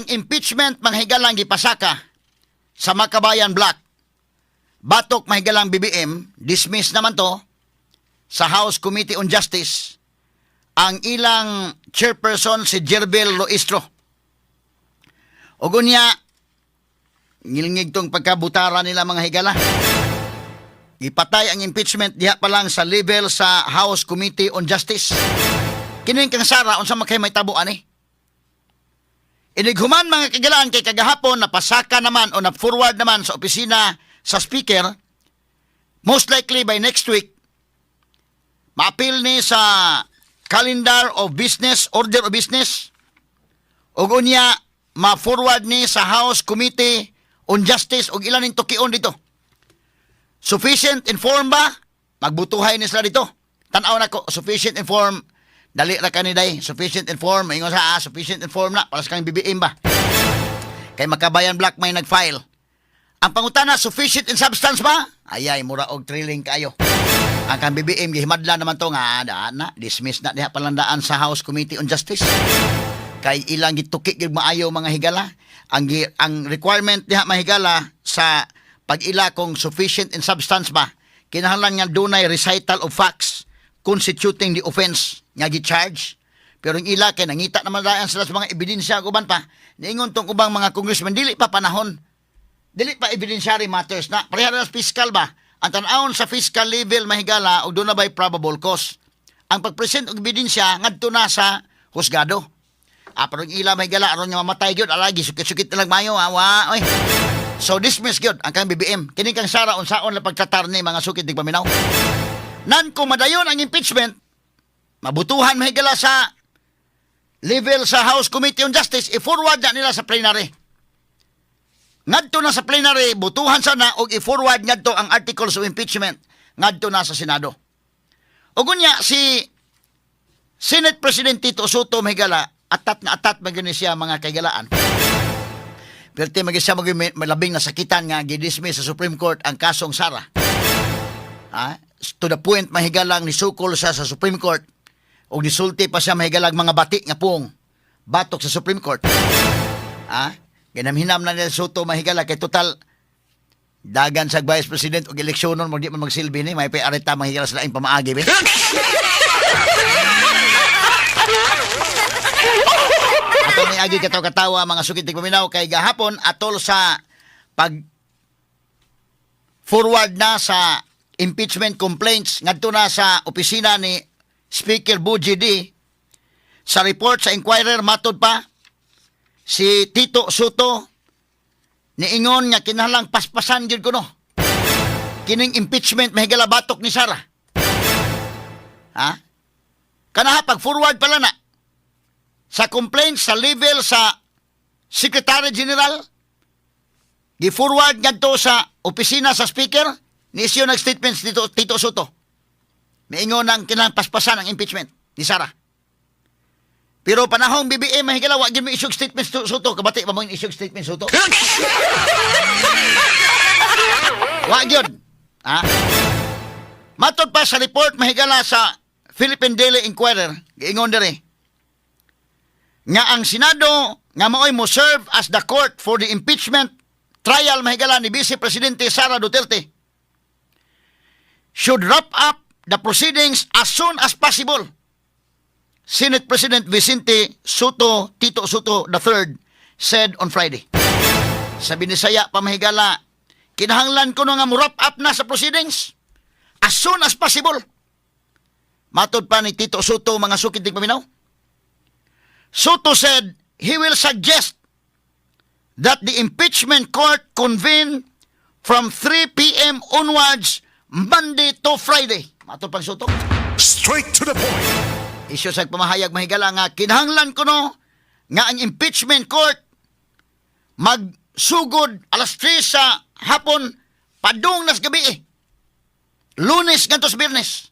Ang impeachment, mga higalang, gipasaka sa Makabayan Bloc. Batok, mahigalang, BBM, dismiss naman to sa House Committee on Justice, ang ilang chairperson si Gerville Luistro. Ug unya, ngilngig tong pagkabutara nila, mga higala. Gipatay ang impeachment diha pa lang sa level sa House Committee on Justice. Kining kang Sara, unsa man kay may tabo ani? Inighuman, mga kahigalaan, kay kagahapon napasaka naman o na-forward naman sa opisina sa speaker, most likely by next week, maapil ni sa calendar of business, order of business, ug unya ma-forward ni sa House Committee on Justice ug ilan ning tukion dito. Sufficient in form ba? Magbutuhay ni sila dito. Tan-aw na ko, sufficient in form. Dali ra kani day, sufficient in form. Ingon sa sufficient in form na para sa kang BBM ba? Kay Makabayan Bloc may nag-file. Ang pangutana, sufficient in substance ba? Ayay, mura og thrilling kayo. Ang kang BBM, gihimadla naman to nga, daan na, dismiss na diha palandaan sa House Committee on Justice. Kay ilang gituki gyud maayo, mga higala. Ang requirement diha, mahigala, sa pag-ila kung sufficient in substance ba, kinahanglan nga dunay recital of facts constituting the offense nga gi-charge. Pero ang ila kay nangita naman daan sila sa mga ebidensya ug uban pa. Niingon tong ubang mga congressman, dili pa panahon. Dili pa evidentiary matters na. Pareha na sa fiscal ba? Ang tan-awon sa fiscal level, mahigala, og duna bay probable cause. Ang pag-present og ebidensya ngadto na sa husgado. Pero ang ila, mahigala, aron nga mamatay gyud, alagi sukit-sukit na lang mayo, awa, oy. So dismiss gyud ang kang BBM. Kini kang Sara, unsaon la pagtratar ni, mga sukit tigpaminaw? Nan kung madayon ang impeachment, mabutuhan, mahigala, sa level sa House Committee on Justice, i-forward na nila sa plenary. Ngadto na sa plenary, butuhan sana og i-forward ngadto ang articles of impeachment ngadto na sa Senado. Ug unya si Senate President Tito Sotto, mahigala, atat na atat man gyud ni siya, mga kahigalaan. Perti man gyud siya malabing nasakitan nga gidismiss sa Supreme Court ang kasong Sara. Ha? To the point, mahigalang, nisukol siya sa Supreme Court ug nisulti pa siya, mahigalang, mga bati nga pung batok sa Supreme Court. Ha? Ginamhinam na nila Sotto, mahigala, kay total dagan sa Vice President og eleksyonon mo, di man magsilbi ni may pay areta, mahigala, sa laing pamaagi be. Ato ni agi kataw katawa, mga sukit paminaw, kay gahapon atol sa pag forward na sa impeachment complaints ngadto na sa opisina ni Speaker Bojie Dy. Sa report sa Inquirer, matod pa si Tito Sotto, niingon nga kinahanglang paspasan gyud kuno kining impeachment, mahigala, batok ni Sara. Ha, kanaha pag forward pala na sa complaint sa level sa Secretary General, gi-forward ngadto sa opisina sa speaker, ni issue nag statements dito Tito Sotto. Miingon ang kinahanglan paspasan ang impeachment ni Sara. Pero panahong BBM, mahigala, wa gyud mo issue statements to Sotto. Kabati pa mo yung issue statement Sotto? Wa gyud. Ha? Matod pa sa report, mahigala, sa Philippine Daily Inquirer, giingon diri nga ang Senado nga maoy mo serve as the court for the impeachment trial, mahigala, ni Vice Presidente Sara Duterte should wrap up the proceedings as soon as possible. Senate President Vicente Sotto, Tito Sotto III said on Friday. Sa Binisaya pa, mahigala, kinahanglan ko nga mo wrap up na sa proceedings as soon as possible. Matod pa ni Tito Sotto, mga sukit paminaw. Sotto said he will suggest that the impeachment court convene from 3 p.m. onwards Monday to Friday. Matod pang Sotto. Straight to the point. Isyu sa pamahayag, mahigala, nga kinahanglan kuno nga ang impeachment court magsugod alas 3 sa hapon padung nas gabi eh. Lunes ngadto sa Biyernes.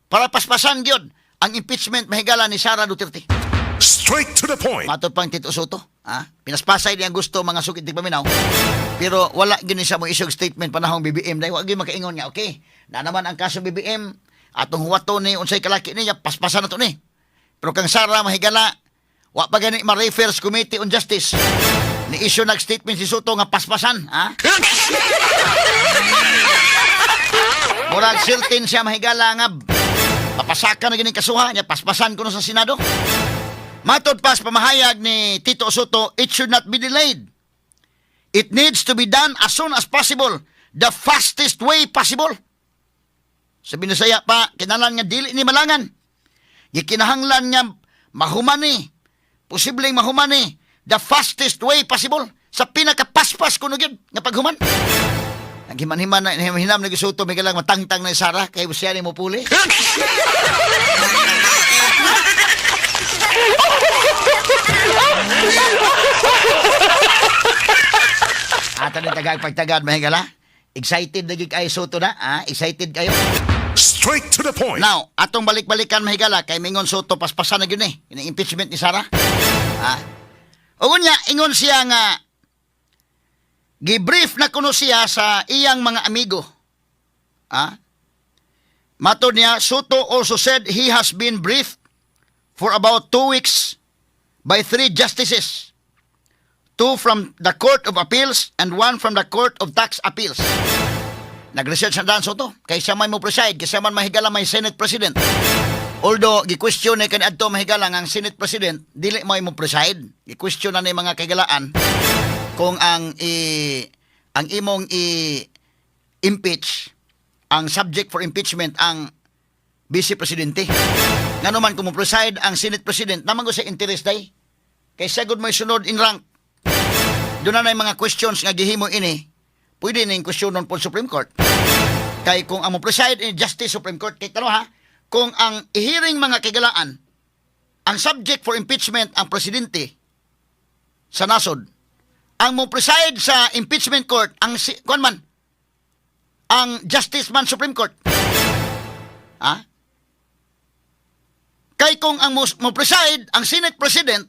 Para paspasan gyud ang impeachment, mahigala, ni Sara Duterte. Straight to the point. Matod pang Tito Sotto, ha? Pinaspasay niya ang gusto, mga sukit paminaw. Pero wala gyud ni siya mo issue statement panahong BBM dahil wa gyud makaingon nga okay. Na naman ang kaso BBM, atong huwato ni unsay kalaki niya, paspasan na to ni. Pero kang Sara, mahigala, Wa pa gani ma-refer sa Committee on Justice. Ni issue nag statement si Sotto nga paspasan, ha? Murag certain siya, mahigala, nga mapasaka na gining kasuha niya, paspasan kuno sa Senado. Matod pa sa pamahayag ni Tito Sotto, it should not be delayed. It needs to be done as soon as possible, the fastest way possible. Sa Binisaya pa, kinahanglan nga dili ni malangan. Gikinahanglan nga mahumani, posibleng mahumani, the fastest way possible, sa pinakapaspas kuno gyud nga paghuman. Naghiman-himan na, hinam na Sotto, may galang matangtang na Sara, kay siya ni mo puli. Ata ni tagag pagtagad, mahigala. Excited na gyud kayo Sotto na, ha? Excited kayo. Straight to the point. Now, atong balik-balikan, mahigala, kay mingon Sotto paspasan na gyud ni ini impeachment ni Sara. Ha? Ug unya ingon siya nga gi-brief na kuno siya sa iyang mga amigo. Ha? Matod niya, Sotto also said he has been briefed for about 2 weeks by three justices. Two from the Court of Appeals and one from the Court of Tax Appeals. Nag-research na daan Sotto. Kay siya may mo preside, kay siya man, mahigala, may Senate President. Although, gi-question ni kaniadto, mahigala, nga ang Senate President, dili mo mo preside. Gi-question na ni mga kaigalaan kung ang imong i impeach, ang subject for impeachment ang Vice Presidente. Ngano man kung mo preside ang Senate President, naman ko sa interest day. Kay siya gud may sunod in rank. Doon na yung mga questions nga gihimo ini, pwede ning questionon po Supreme Court. Kay kung ang mo preside in Justice Supreme Court, kay tano ha, kung ang ihiring mga kagalaan, ang subject for impeachment ang presidente sa nasod, ang mo preside sa impeachment court, ang si, kuan man, ang Justice man Supreme Court. Ha? Kay kung ang mo preside ang Senate President,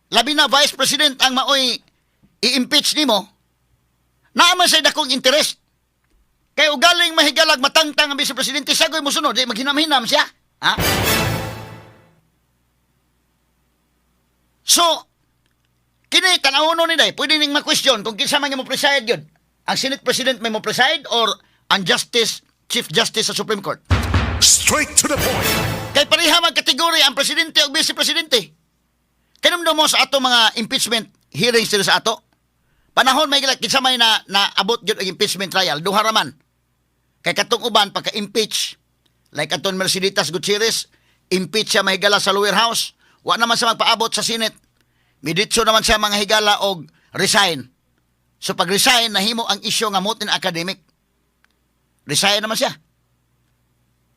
labi na Vice President ang maoy i-impeach nimo, naa man sa dakong interest. Kay ugaling, mahigalag, matangtang ang Vice Presidente, sagoy mo sunod, di maghinam-hinam siya. Ha? So, kini tan-awon ni day, pwede ning ma-question kung kinsa man nga mo preside yun. Ang Senate President may mo preside or ang Justice, Chief Justice sa Supreme Court. Straight to the point. Kay pareha man kategory ang presidente o vice presidente. Kanumdum mo sa ato mga impeachment hearings dito sa ato. Panahon may gila kinsa may na naabot gyud og impeachment trial, duha ra man. Kay katong uban pagka-impeach, like aton Mercedes Gutierrez, impeach siya, mahigala, sa lower house, wa naman siya magpaabot sa Senate. Miditso naman siya, mga higala, og resign. So pag resign, nahimo ang isyu nga moot and academic. Resign naman siya.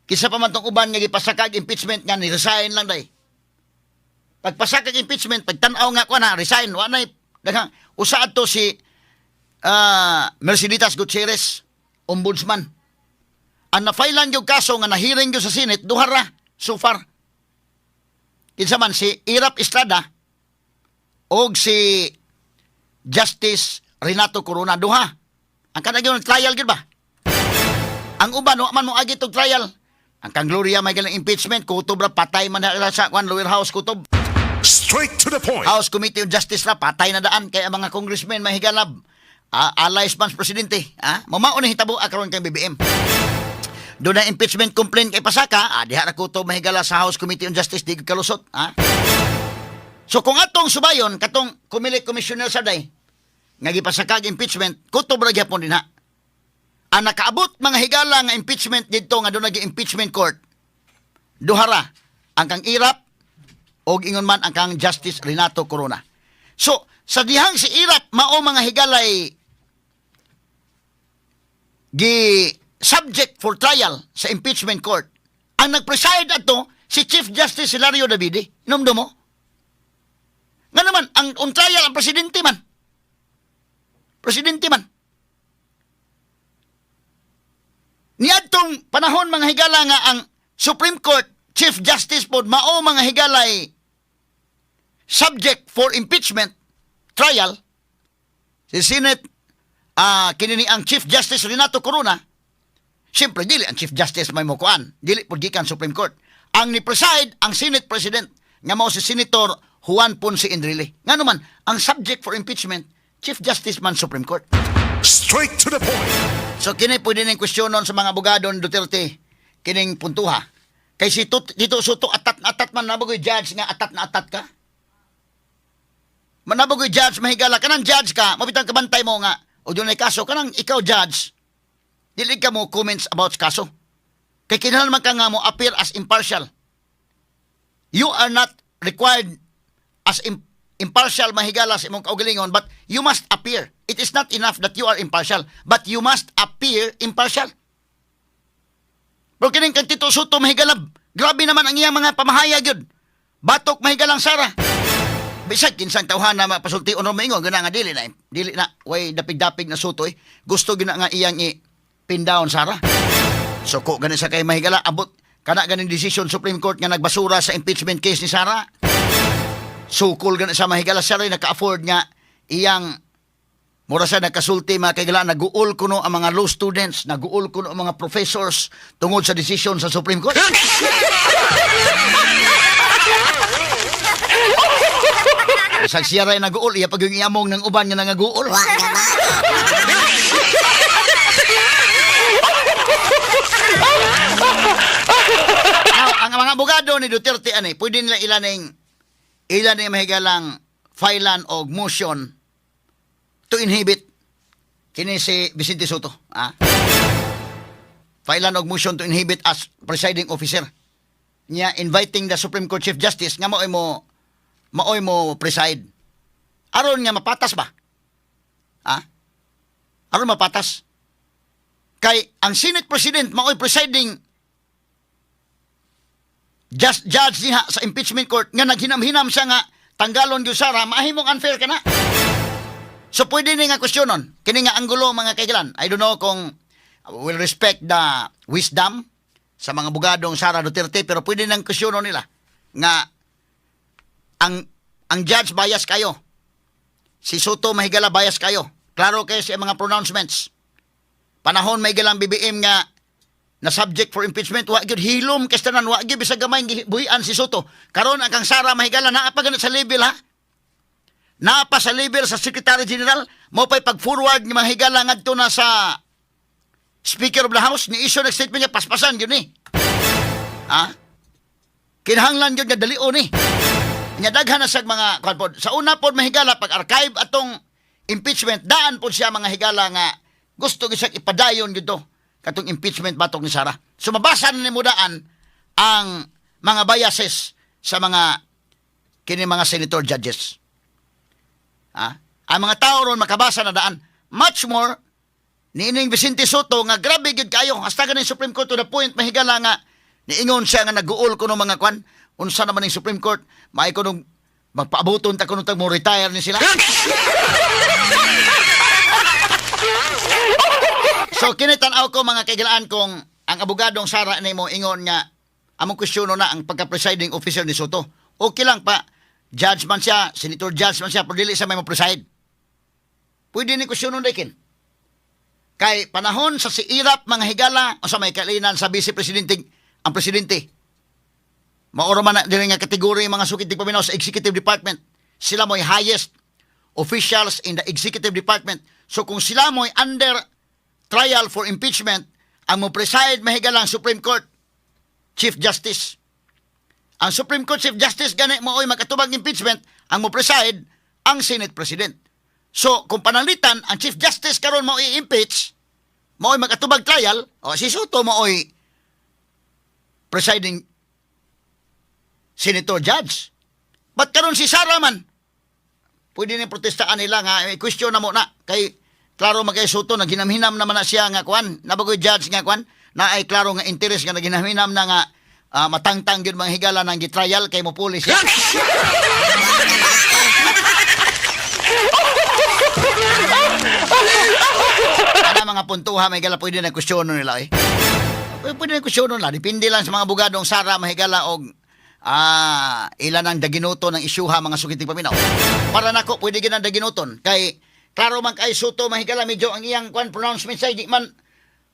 Kinsa pa man tong uban nga gipasakag impeachment nga ni resign lang day. Pagpasakag impeachment, pagtan-aw nga ko na resign, wa nay daghang usa adto si Mercedes Gutierrez, ombudsman. Ang na-filean yung kaso nga na-hearing gyud sa Senate, duha ra so far. Kinsa man si Erap Estrada og si Justice Renato Corona, duha. Ang kanang gyud trial gyud ba? Ang uban wa man mo agi tog trial. Ang kang Gloria may galang impeachment, kutob ra patay man na sa kwan lower house kutob. Straight to the point. House Committee on Justice ra patay na daan kay ang mga congressmen, mahigalab, allies man sa presidente, ha? Mamao ni hitabo karon kay BBM. Doon na impeachment complaint kay pasaka, diha ra kutob, mahigala, sa House Committee on Justice, di gyud kalusot, ha? So kung atong subayon katong Comelec commissioner sa day nga gipasakag impeachment, kutob ra gyapon dinha. Ang nakaabot, mga higala, nga impeachment didto nga doon impeachment court, duha ra, ang kang Erap og ingon man ang kang Justice Renato Corona. So, sa dihang si Erap mao, mga higalay, gi subject for trial sa impeachment court, ang nag-preside adto si Chief Justice Hilario Davide. Hinumdum mo? Nga naman, ang on trial ang presidente man. Presidente man. Niadtong panahon, mga higala, nga ang Supreme Court Chief Justice pod mao, mga higalay, subject for impeachment trial si Senate kini ni ang Chief Justice Renato Corona. Siyempre dili ang Chief Justice may mokuan, dili pud gikan Supreme Court. Ang ni preside ang Senate President nga mao si Senator Juan Ponce Enrile. Nga naman, ang subject for impeachment, Chief Justice man Supreme Court. Straight to the point. So kini pwede ning kwestiyonon sa mga abogado ni Duterte kining puntuha. Kay si Tito Sotto atat na atat man, nabagoy judge nga atat na atat ka. Manabagoy judge, mahigala kanang judge ka, mabitang kabantay mo nga o dunay kaso kanang ikaw judge. Dili ka mo comments about kaso. Kay kinahanglan man ka nga mo appear as impartial. You are not required as impartial, mahigala, sa imong kaugalingon, but you must appear. It is not enough that you are impartial, but you must appear impartial. Pero kining kang Tito Sotto, mahigala, grabe naman ang iyang mga pamahayag yun. Batok mahigalang Sara. Bisag kinsang tawhan na mapasulti o maingon, gana nga dili na. Dili na, way dapig-dapig na Sotto eh. Gusto gina nga iyang i-pin down Sara. Suko gani sa kay mahigala, abot kana ganing decision Supreme Court nga nagbasura sa impeachment case ni Sara. Sukol gani sa mahigala, siya rin naka-afford nga iyang mura sa nagkasulti, mga kaigala, naguol kuno ang mga law students, naguol kuno ang mga professors tungod sa decision sa Supreme Court. Bisag siya rin naguol, iya pag yung iamong ng uban nga nangaguol. Wa na ba? Now, ang mga abogado ni Duterte ani, pwede nila ilan ning mahigalang filean og motion to inhibit kini si Vicente Sotto. Ah? Filean og motion to inhibit as presiding officer. Niya inviting the Supreme Court Chief Justice nga maoy mo preside. Aron nga mapatas ba? Ah? Aron mapatas. Kay ang Senate President maoy presiding just judge niya sa impeachment court nga naghinam-hinam siya nga tanggalon gyud Sara, mahimong unfair ka na. So pwede ni nga kwestiyonon. Kini nga anggulo, mga kaigilan. I don't know kung will respect the wisdom sa mga abogadong Sara Duterte, pero pwede nang kwestiyonon nila nga ang judge bias kayo. Si Sotto, mahigala, bias kayo. Klaro kayo sa mga pronouncements. Panahon may galang BBM nga na subject for impeachment, wa gyud hilom kay tanan, wa gyud bisag gamay buhian si Sotto. Karon ang kang Sara, mahigala, naa pa ganit sa level ha. Naa pa sa level sa Secretary General mo pay pag-forward ni mga higala ngadto na sa Speaker of the House ni issue ng statement niya, paspasan gyud ni. Ha? Kinahanglan gyud nga dalion ni. Nya daghan na siyang mga kuan pod. Sa una pod, mahigala, pag archive atong impeachment, daan pod siya, mga higala, nga gusto gyud siya ipadayon gyud to katong impeachment batok ni Sara. So mabasa na nimo daan ang mga biases sa mga kini mga senator judges. Ha? Ang mga tao ron makabasa na daan. Much more niining Vicente Sotto nga grabe gyud kayo hasta ganing Supreme Court, to the point, mahigala, nga niingon siya nga naguol ko ng mga kwan, unsa naman ning Supreme Court, maay ko nung magpaabuton ta kuno tag mo retire ni sila. So kini tan-aw ko, mga kaigalaan, kung ang abogadong Sara nimo ingon nga among kwestiyono na ang pagka-presiding officer ni Sotto. Okay lang pa judge man siya, senator judge man siya, pero dili siya may mo-preside. Pwede ni kwestiyonon kin. Kay panahon sa si Erap, mga higala, o sa may kalinan sa vice presidente, ang presidente. Maoro man na dili nga kategory, mga sukit di paminaw, sa executive department. Sila mo'y highest officials in the executive department. So kung sila mo'y under trial for impeachment, ang mo preside, mahigala, ang Supreme Court Chief Justice. Ang Supreme Court Chief Justice gani mao'y makatubag impeachment, ang mo preside ang Senate President. So, kung pananglitan, ang Chief Justice karon mo i-impeach, mao'y makatubag trial, o si Sotto mao'y presiding senator judge. But karon si Sara man, pwede ni protestaan nila nga eh, question na mo na kay klaro man kay Sotto naghinam-hinam naman na siya nga kuan, nabagoy judge nga kuan na ay klaro nga interest nga naghinam-hinam na nga matangtang gyud, mga higala, nang gitrial kay mo pulis siya. Ana mga puntuha, may gala, pwede na kwestiyono nila eh. Pwede na kwestiyono nila. Depende lang sa mga abogadong Sara, mahigala, og ilan ang daginuton ng isyuha, mga sukiting paminaw. Para nako pwede ginang daginuton kay klaro man kay Sotto, mahigala, medyo ang iyang kwan pronouncement say di man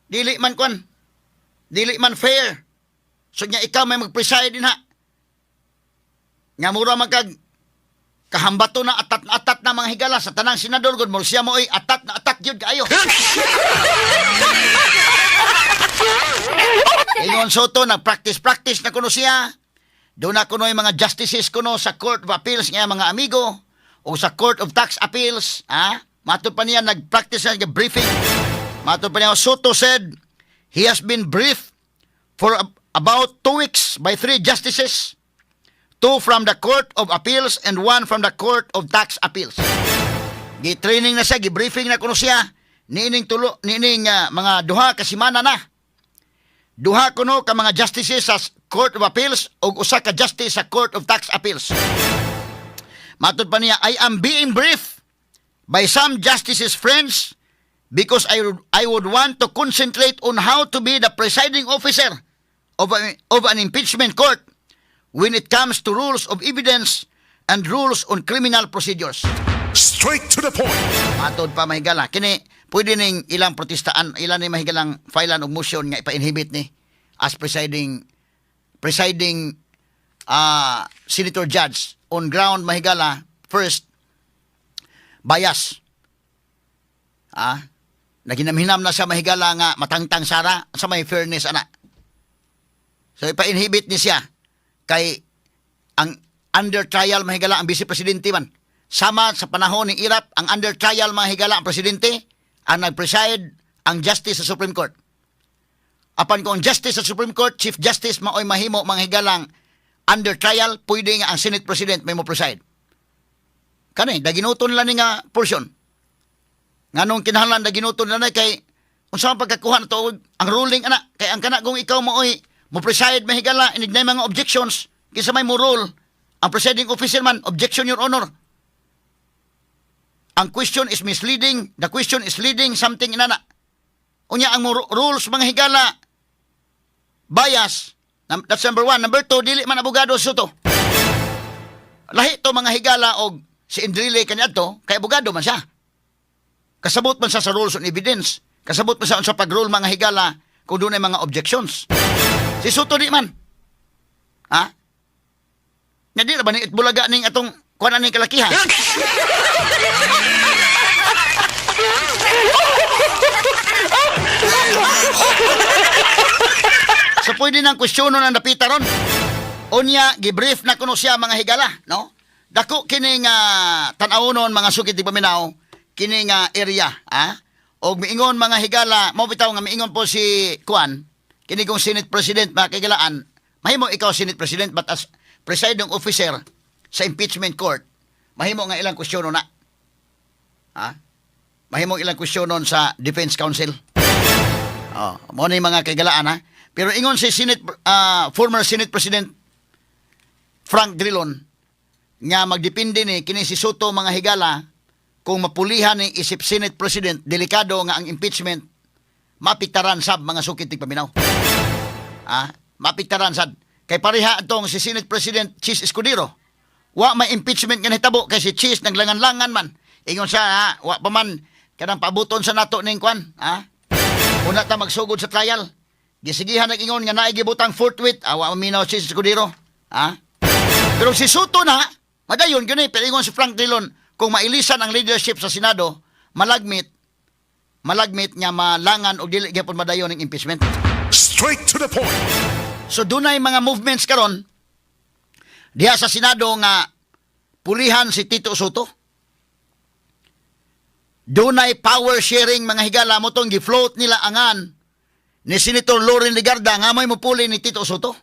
dili man kwan dili man fair. So nya ikaw may mag-preside din ha. Nga mura man kag Kahambato na atat na mga higala sa tanang senador gud, murag siya mo ay atat na atat gyud kaayo. Ingon Sotto, nag-practice practice na kuno siya. Doon na kuno yung mga justices kuno sa Court of Appeals nga mga amigo o sa Court of Tax Appeals, ha? Matod pa niya, nag-practice na briefing. Matod pa niya, Sotto said he has been briefed for about 2 weeks by three justices, two from the Court of Appeals and one from the Court of Tax Appeals. Gi-training na siya, gi-briefing na kuno siya niining tulo, niining mga 2 ka semana na. Duha kuno ka mga justices sa Court of Appeals ug usa ka justice sa Court of Tax Appeals. Matod pa niya, "I am being briefed by some justices friends because I would want to concentrate on how to be the presiding officer of an impeachment court when it comes to rules of evidence and rules on criminal procedures." Straight to the point. Matod pa, mahigala. Kini, pwede ning ilang protestaan, ilan ni mahigalang filean og motion nga ipa-inhibit ni as presiding senator judge on ground, mahigala, first, bias. Naginamhinam na siya, mahigala, nga matangtang sara sa may fairness ana. So ipa-inhibit ni siya kay ang under trial, mahigala, ang vice presidente man. Sama sa panahon ni Erap, ang under trial, mga higala, ang presidente, ang nag-preside ang justice sa Supreme Court. Apan kung ang justice sa Supreme Court, Chief Justice maoy mahimo, mga higalang, under trial, pwede nga ang Senate President may mo preside. Kani, daginuton lang ni nga portion. Nganong kinahanglan daginuton lang ni? Kay unsa man pagkakuha na to ang ruling ana? Kay ang kana kung ikaw maoy mo preside, mahigala, inig na mga objections, kinsa may mo rule? Ang presiding officer man. "Objection, Your Honor. Ang question is misleading, the question is leading something," inana. Unya ang rules, mga higala, bias. That's number one. Number two, dili man abogado Sotto. Lahi to, mga higala, og si Enrile kaniadto kay abogado man siya. Kasabot man siya sa rules on evidence. Kasabot man siya sa pag-rule, mga higala, kung doon ay mga objections. Si Sotto di man. Ha? Nga di na ba ni Eat Bulaga ning atong kuan ning kalakihan? So pwede nang kwestiyonon ang dapita ron. Unya, gibrief na kuno siya, mga higala, no? Dako kini nga tan-awonon, mga sukit di paminaw, kini nga area, ha? Og miingon, mga higala, mo bitaw nga miingon po si Kuan, kini kong Senate President, mga kahigalaan, mahimo ikaw Senate President but as presiding officer sa impeachment court, mahimo nga ilang kwestiyonon na. Ha? Mahimo ilang kwestiyonon sa defense counsel. Oh, mo ni mga kaigalaan, ha. Pero ingon si Senate former Senate President Frank Drilon nga magdepende ni kini si Sotto, mga higala, kung mapulihan ni isip Senate President, delikado nga ang impeachment mapiktaran sab, mga sukit tigpaminaw. Mapiktaran sad. Kay pareha atong si Senate President Chiz Escudero. Wa may impeachment nga nahitabo kay si Chiz naglangan-langan man. Ingon siya, ha, wa pa man kanang paabuton sa nato ning kwan, ha? Una ta magsugod sa trial. Gisigihan nag-ingon nga naay gibutang forthwith, wa maminaw si Escudero. Ha? Pero si Sotto na, madayon gani, pero ingon si Frank Drilon, kung mailisan ang leadership sa Senado, malagmit nga malangan og dili gyapon madayon ang impeachment. Straight to the point. So dunay mga movements karon diha sa Senado nga pulihan si Tito Sotto. Dunay power sharing, mga higala, mo tong gi-float nila angan ni Senator Loren Legarda nga may mupuli ni Tito Sotto.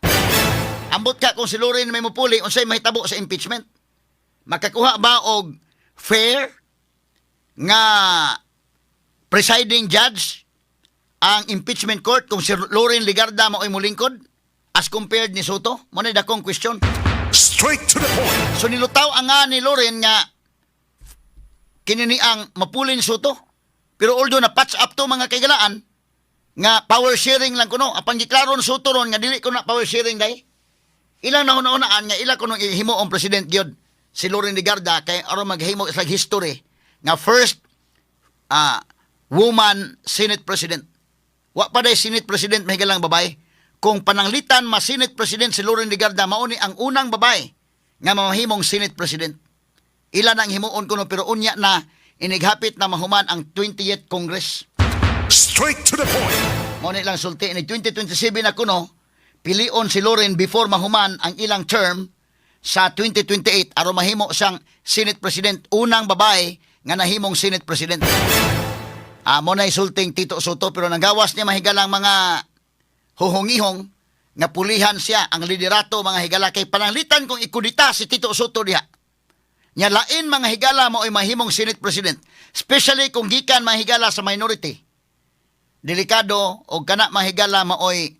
Ambot ka kung si Loren may mupuli, unsay mahitabo sa impeachment? Makakuha ba og fair nga presiding judge ang impeachment court kung si Loren Legarda mao'y mulingkod as compared ni Sotto? Mo na dakong question. Straight to the point. So nilutaw ang nga ni Loren nga kini ni ang mapuli ni Sotto. Pero although na patch up to, mga kaigalaan, nga power sharing lang kuno, apan giklaro ni Sotto ron nga dili ko na power sharing dai. Ilang nahuna-hunaan nga ila kuno ihimo ang president gyud si Loren Legarda kay aron maghimo sa history nga first woman Senate President. Wa pa day Senate President, mahigalang, babae. Kung pananglitan ma Senate President si Loren Legarda, mao ni ang unang babae nga mamahimong Senate President. Ila nang himuon kuno, pero unya na inighapit na mahuman ang 20th Congress. Straight to the point. Mao ni lang sulti ni 2027 na kuno pilion si Loren before mahuman ang ilang term sa 2028 aron mahimo siyang Senate President, unang babae nga nahimong Senate President. Mao na sulting Tito Sotto, pero nanggawas niya, mahigalang mga huhungihong nga pulihan siya ang liderato, mga higala, kay pananglitan kung ikudita si Tito Sotto diha. Nya lain, mga higala, mao'y mahimong Senate President, especially kung gikan, mga higala, sa minority. Delikado og kana, mahigala, maoy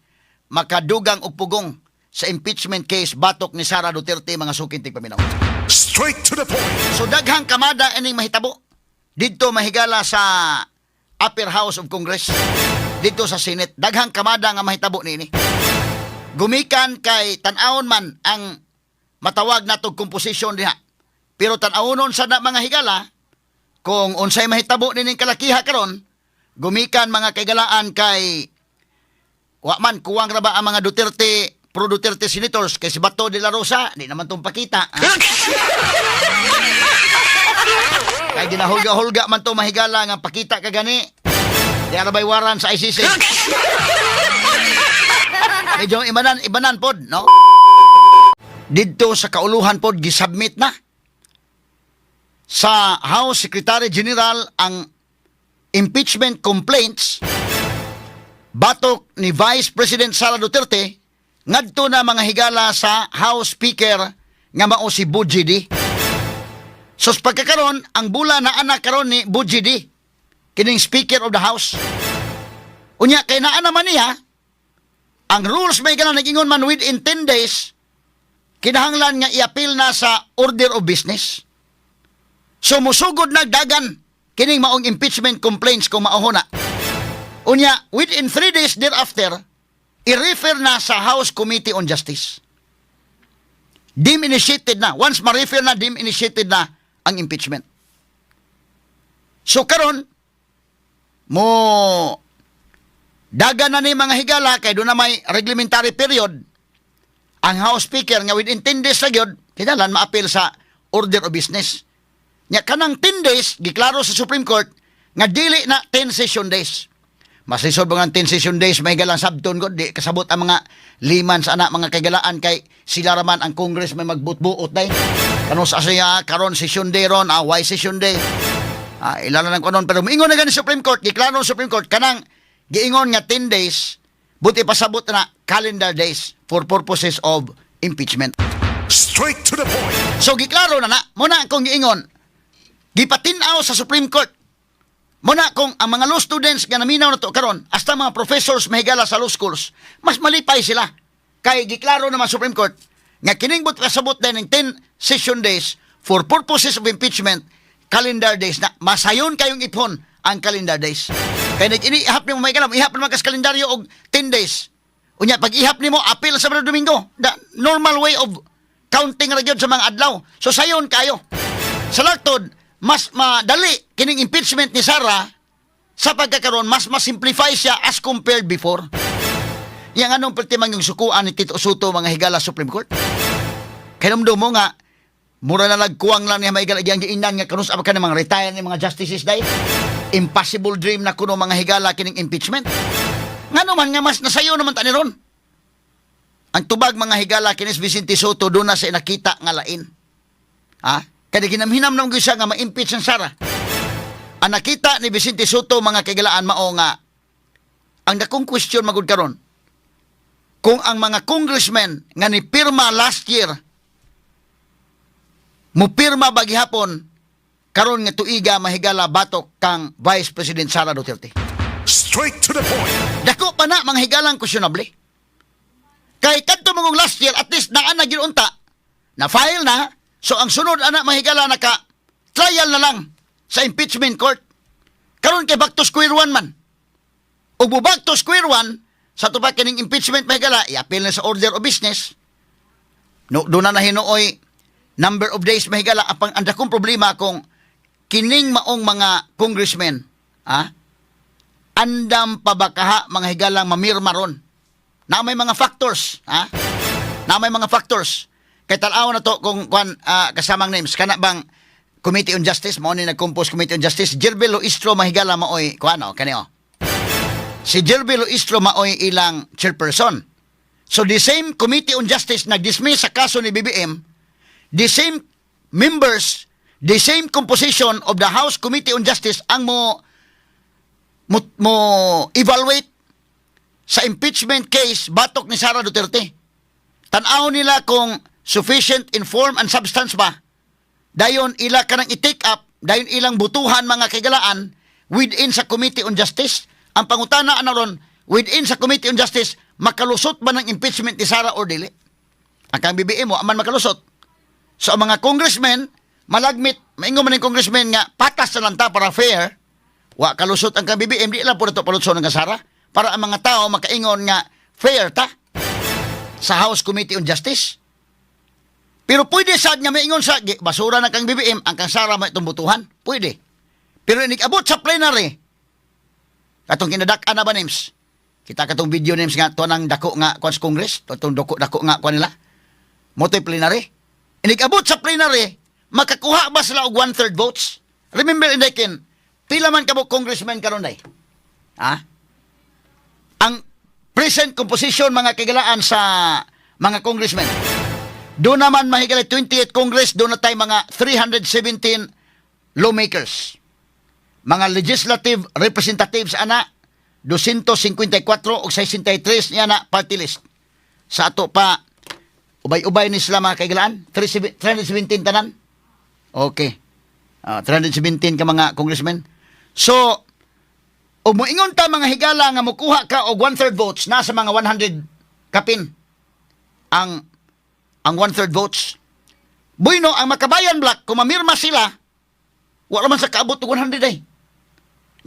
makadugang og pugong sa impeachment case batok ni Sara Duterte, mga suking tigpaminaw. Straight to the point. So daghang kamada ining mahitabo didto, mahigala, sa Upper House of Congress, didto sa Senate. Daghang kamada nga mahitabo niini. Gumikan kay tan-awon man ang matawag natog composition diha. Pero tan-awonon sa na, mga higala, kung unsay mahitabo nining kalakiha karon, gumikan, mga kaigalaan, kay wa man kuwang ra ba ang mga Duterte, pro Duterte senators, kay si Bato de la Rosa di naman tong pakita. Ha? Kay ginahulga-hulga man to, mahigala, nga pakita ka gani. Di ara bay waran sa ICC. Medyo ibanan ibanan pod, no? Didto sa kauluhan pod, gisubmit na sa House Secretary General ang impeachment complaints batok ni Vice President Sara Duterte ngadto na, mga higala, sa House Speaker nga mao si Bojie Dy. So sa pagkakaron, ang bula na anak karon ni Bojie Dy, kining Speaker of the House. Unya kay naa naman niya ang rules may ganang nag-ingon man within 10 days kinahanglan nga i-appeal na sa order of business. So musugod nagdagan kining maong impeachment complaints kung mauho na. Unya, within 3 days thereafter, i-refer na sa House Committee on Justice. Deem initiated na. Once ma-refer na, deem initiated na ang impeachment. So karon mo dagan na ni, mga higala, kay doon na may reglementary period ang House Speaker nga within 10 days na gyud kinahanglan ma-appeal sa order of business. Nya kanang 10 days giklaro sa Supreme Court nga dili na 10 session days. Mas lisod ba nga 10 session days may galang sabton gud, di kasabot ang mga liman sa anak, mga kaigalaan, kay sila raman ang Congress may magbutbuot day. Kano sa siya karon session day ron, why session day? Ilala lang ko nun. Pero moingon na gani Supreme Court, giklaro sa Supreme Court, kanang giingon nga 10 days, buti pasabot na calendar days for purposes of impeachment. Straight to the point. So giklaro na na, muna kung giingon, gipatin-aw sa Supreme Court. Muna kung ang mga law students nga naminaw na to karon, hasta mga professors, mahigala, sa law schools, mas malipay sila. Kay giklaro naman Supreme Court nga kining but kasabot din ng 10 session days for purposes of impeachment, calendar days na. Masayon kayong ipon ang calendar days. Kay nag iniihap nimo, may kalam, ihap naman kas kalendaryo og 10 days. Unya pag ihap nimo, appeal sa Domingo. The normal way of counting ra gyud sa mga adlaw. So sayon kayo. Sa laktod, mas madali kining impeachment ni Sara sa pagkakaroon, mas ma-simplify siya as compared before. Yang anong pertimang yung sukuan ni Tito Sotto, mga higala, Supreme Court? Kaya mo nga, mura na nagkuwang lang niya, maigala, iyang giinan nga kanus ka ng mga retire ni mga justices dahil. Impossible dream na kuno, mga higala, kining impeachment. Nga naman nga mas nasayo naman ta ni ron. Ang tubag, mga higala, kinis Vicente Sotto doon na sa nakita nga lain. Ha? Kaya ginamhinam naman gyud siya nga ma-impeach ang Sara. Ang nakita ni Vicente Sotto, mga kaigalaan, mao nga ang dakong question magud karon kung ang mga congressmen nga ni pirma last year mo pirma ba gihapon karon nga tuiga, mahigala, batok kang Vice President Sara Duterte. Straight to the point. Dako pa na, mga higalang, questionable. Kay kadto mong last year, at least naa na gyud unta. Na file na. So ang sunod ana, mahigala, naka trial na lang sa impeachment court. Karon kay back to square one man. Ug mo back to square one sa tupa kining impeachment, mahigala, i-appeal na sa order of business. No, doon na hinuoy number of days, mahigala. Ang dakong problema kung kining maong mga congressmen, andam pa ba kaha, mga higalang, mamirma ron? Na may mga factors, ha? Na may mga factors. Kay tan-aw na to kung kuan, kasamang names kana bang Committee on Justice, mao ni nag-compose Committee on Justice. Gerville Luistro, mahigala, maoy kuano kani oh. Si Gerville Luistro maoy ilang chairperson. So the same Committee on Justice nag-dismiss sa kaso ni BBM, the same members, the same composition of the House Committee on Justice ang mo evaluate sa impeachment case batok ni Sara Duterte. Tan-aw nila kung sufficient in form and substance ba. Dayon ila kanang i-take up, dayon ilang butuhan, mga kaigalaan, within sa Committee on Justice. Ang pangutana ana ron, within sa Committee on Justice, makalusot ba ng impeachment ni Sara or dili? Ang kang BBM mo, aman makalusot. So ang mga congressmen, malagmit, maingon man ng congressman nga patas na lang ta para fair, wa kalusot ang kang BBM, di lang po nato palutson ang Sara para ang mga tao makaingon nga fair ta sa House Committee on Justice. Pero pwede sad nga maingon sa basura na kang BBM, ang kang Sara may itong butuhan. Pwede. Pero inig-abot sa plenary, katong kinadak-an na ba names? Kita katong video names nga to nang dako nga kuan sa Congress, to dako dako nga kuan nila. Motoy plenary. Inig-abot sa plenary, makakuha ba sila og one-third votes? Remember, Indekin, pila man kabo congressman karon day? Ha? Ang present composition, mga kagalaan, sa mga congressmen. Doon naman mahigala 28 Congress, doon na tayo mga 317 lawmakers. Mga legislative representatives ana 254 og 63 niya na party list. Sa ato pa ubay-ubay ni sila, mga kaigalaan, 317 tanan. Okay. 317 ka mga congressmen. So, ug moingon ta, mga higala, nga mukuha ka og one-third votes, nasa mga 100 kapin ang one-third votes. Bueno, ang Makabayan Bloc, kung mamirma sila, wala man sa kaabot og 100 ay.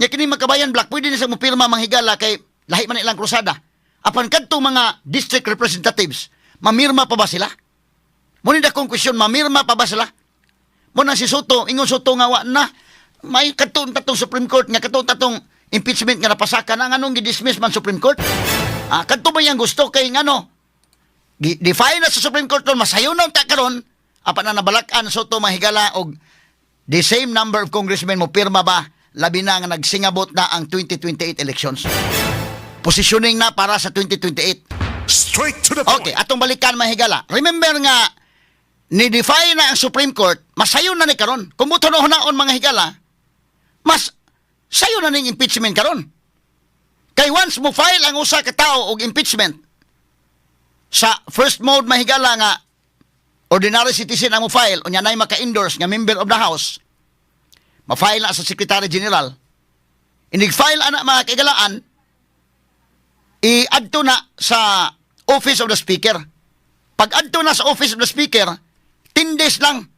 Nya kini Makabayan Bloc, pwede na sa mupirma, mga higala, kay lahi man ilang krusada. Apan kadtong mga district representatives, mamirma pa ba sila? Muna akong question, mamirma pa ba sila? Muna si Sotto, ingon Sotto nga wa na, may katong tatong Supreme Court nga katong tatong impeachment nga napasaka na, nganong gi-dismiss man Supreme Court? Ah, kadto ba yang gusto kay ngano? Defy na sa Supreme Court ron, masayo na unta karon, apan na nabalakan Sotto, mahigala, og the same number of congressmen mo pirma ba, labi na nga nagsingabot na ang 2028 elections. Positioning na para sa 2028. Straight to the point. Okay, atong balikan, mahigala. Remember nga ni-defy na ang Supreme Court, masayon na ni karon. Kung muto naon, mga higala, mas sayo na ning impeachment karon. Kay once mo file ang usa ka tawo og impeachment sa first mode, mahigala, nga ordinary citizen ang mo file, unya nay maka-endorse nga member of the House, ma-file na sa Secretary General. Inig-file ana, mga kaigalaan, i-adto na sa Office of the Speaker. Pag adto na sa Office of the Speaker, 10 days lang.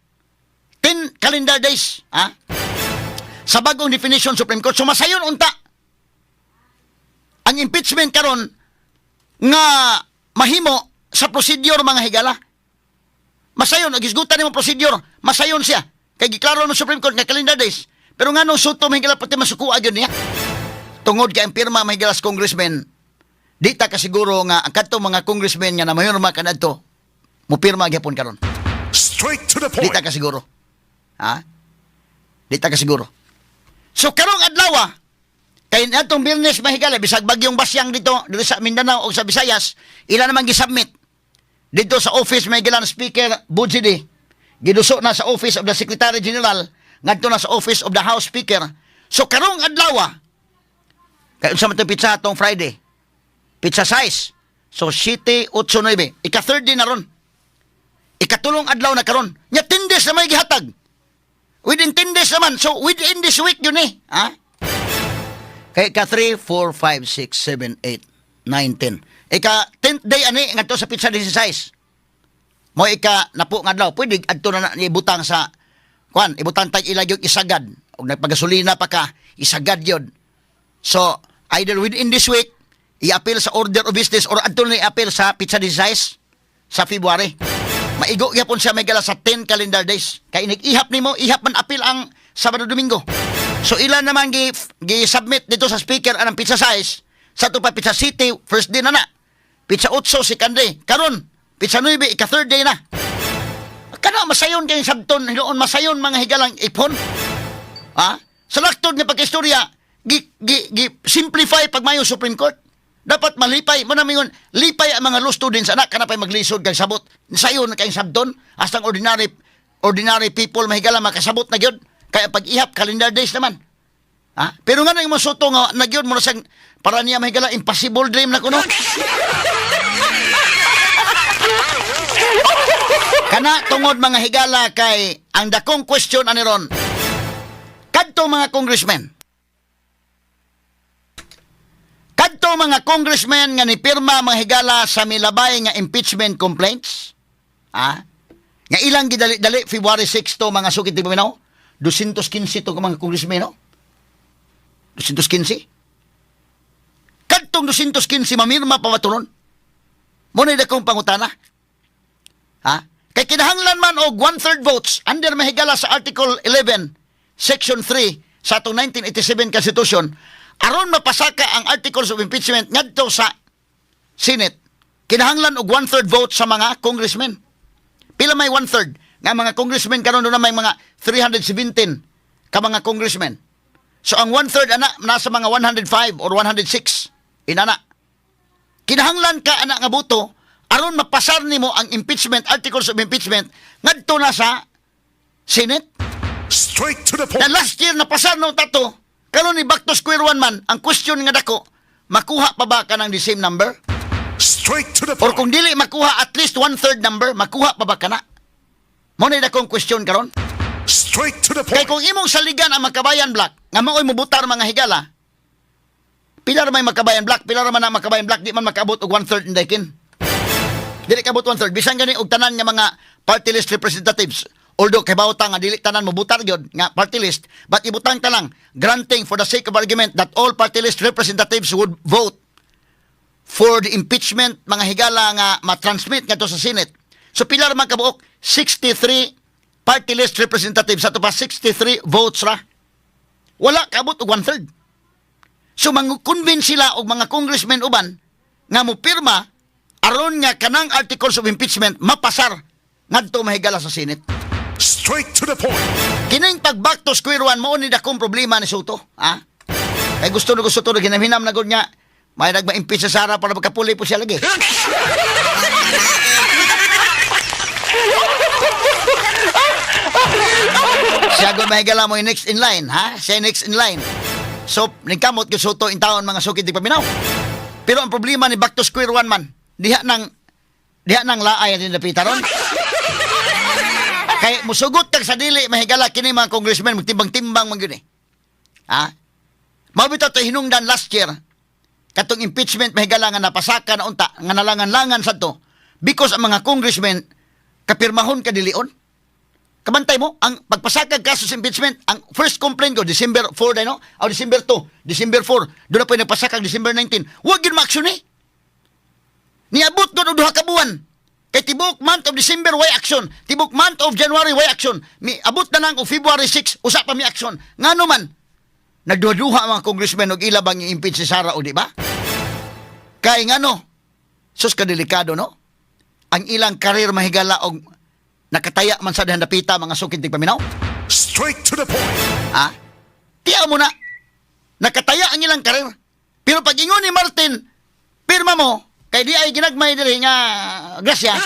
10 calendar days. Ha? Sa bagong definition Supreme Court, sumasayon unta ang impeachment karon nga mahimo sa procedure, mga higala. Masayon, nagisgutan nimo procedure, masayon siya. Kay giklaro ng Supreme Court nga calendar days. Pero nganong Sotto, mahigala, pati masukuha gyud niya? Tungod kay ang pirma, mahigala, sa congressman, di ta kasiguro nga ang kadtong mga congressmen nga namayurma kanadto mupirma gyapon karon. Straight to the Di point. ta kasiguro. Ha? Di ta kasiguro. So karong adlaw, kay natong Biyernes, mahigala, bisag bagyong Basyang dito dito sa Mindanao o sa Visayas, ila naman gisubmit dito sa office, mahigala, ng Speaker Bojie Dy. Giduso na sa Office of the Secretary General ngadto na sa Office of the House Speaker. So karong adlaw, kay unsa man tong petsa atong Friday? Petsa 6. So 7, 8, 9. Ika third day na ron. Ikatulong adlaw na karon. Nya 10 days na may gihatag. Within 10 days naman. So within this week yun eh. Ha? Kay ika 3, 4, 5, 6, 7, 8, 9, 10. Ika 10th day ani ngadto sa petsa 16. Mo ika napo nga adlaw. Pwede adto na ibutang sa kuan, ibutang tag ila yung isagad. Og nagpagasolina pa ka, isagad yun. So, either within this week, i-appeal sa order of business or adto na i-appeal sa petsa 16 sa February. Maigo gyapon siya may gala sa 10 calendar days. Kay inig ihap nimo, ihap man appeal ang Sabado, Domingo. So ilan naman gi submit dito sa speaker anang petsa 6, sa ato pa petsa 7, first day na na. Petsa 8, second day. Karon, petsa 9, ika third day na. Kana masayon kay sabton, hinuon masayon, mga higalang ipon. Ha? Sa laktod nga pagkistorya, gi simplify pagmayo Supreme Court. Dapat malipay mo na mingon, lipay ang mga law students anak kana pay maglisod kay sabot. Sayon kay sabton, hasta ang ordinary ordinary people, mahigala, makasabot na gyud. Kaya pag-ihap, calendar days naman. Ha? Pero nga nang Sotto nga na gyud mo na siyang para niya, mahigala, impossible dream na kuno. Kana tungod, mga higala, kay ang dakong question ani ron, kadto mga congressmen nga nipirma, mga higala, sa milabay nga impeachment complaints, nga ilang gidali-dali February 6 to, mga sukit di paminaw, 215 to ka mga congressmen, no? 215. Kadtong 215, mamirma pa ba to ron? Mao na dakong pangutana. Ha? Kay kinahanglan man og one-third votes under, mahigala, sa Article 11, Section 3 sa atong 1987 Constitution aron mapasaka ang articles of impeachment ngadto sa Senate. Kinahanglan og one-third vote sa mga congressmen. Pila may one-third nga mga congressmen karon? Na may mga 317 ka mga congressmen. So ang one-third ana nasa mga 105 or 106 inana. Kinahanglan ka ana nga boto aron mapasar nimo ang impeachment articles of impeachment ngadto na sa Senate. Straight to the Na point. last year napasar no tato. Karon ni back to square one man. Ang question nga dako, makuha pa ba ka ng the same number? Straight to the Or point. kung dili makuha at least one third number, makuha pa ba kana? Mao na dakong question karon. Straight to the Kay point. kung imong saligan ang Makabayan Bloc, nga maoy mobutar, mga higala, pila ra may Makabayan Bloc, pila ra man ang Makabayan Bloc, di man makaabot og one third inday kin. Dili kaabot one third. Bisan gani og tanan nga mga party list representatives. Although kay ta nga dili tanan mobutar gyud nga party list, but ibutang ta lang, granting for the sake of argument that all party list representatives would vote for the impeachment, mga higala, nga ma-transmit ngadto sa Senate. So pila ra man kabuok? 63 party list representatives, ato pa 63 votes ra. Wala kaabot og one third. So mang-convince sila og mga congressmen uban nga mopirma aron nga kanang articles of impeachment mapasar ngadto, mahigala, sa Senate. Straight to the point. Kining pag back to square one mao ni dakong problema ni Sotto, ha? Kay gusto na gusto to, ginamhinam na gud niya. May nagma-impeach sa Sara para magkapuli po siya lagi. Siya gud, mahigala, mo yung next in line, ha? Siya yung next in line. So, ningkamot gyud Sotto in taon, mga sukid di paminaw. Pero ang problema ni back to square one man, diha nang laay ang dapita ron. Kay musugot kag sa dili, mahigala, kini mga congressman magtimbang-timbang man gyud eh. Ha? Mao bitaw to hinungdan last year katong impeachment, mahigala, nga napasaka na unta nga nalangan-langan sadto because ang mga congressmen kapirmahon kadilion. Kabantay mo, ang pagpasakag kaso sa impeachment, ang first complaint ko, December 4 na, no? O December 2, December 4, doon na po yung nagpasakag December 19. Huwag yun ma-action eh. Niabot doon og 2 ka buwan. Kay tibok month of December, way action. Tibok month of January, way action. Mi abot na lang og February 6, usa pa mi action. Ngano man? Nagduha-duha ang mga congressmen og ila bang i-impeach si Sara o di ba? Kay ngano? Sus, kadelikado, no? Ang ilang karir, mahigala, og nakataya man sa dapita, mga sukid di paminaw. Straight to the point. Ha? Tiya mo na. Nakataya ang ilang karir. Pero pag ingon ni Martin, pirma mo, kay di ay ginagmay diri nga grasya.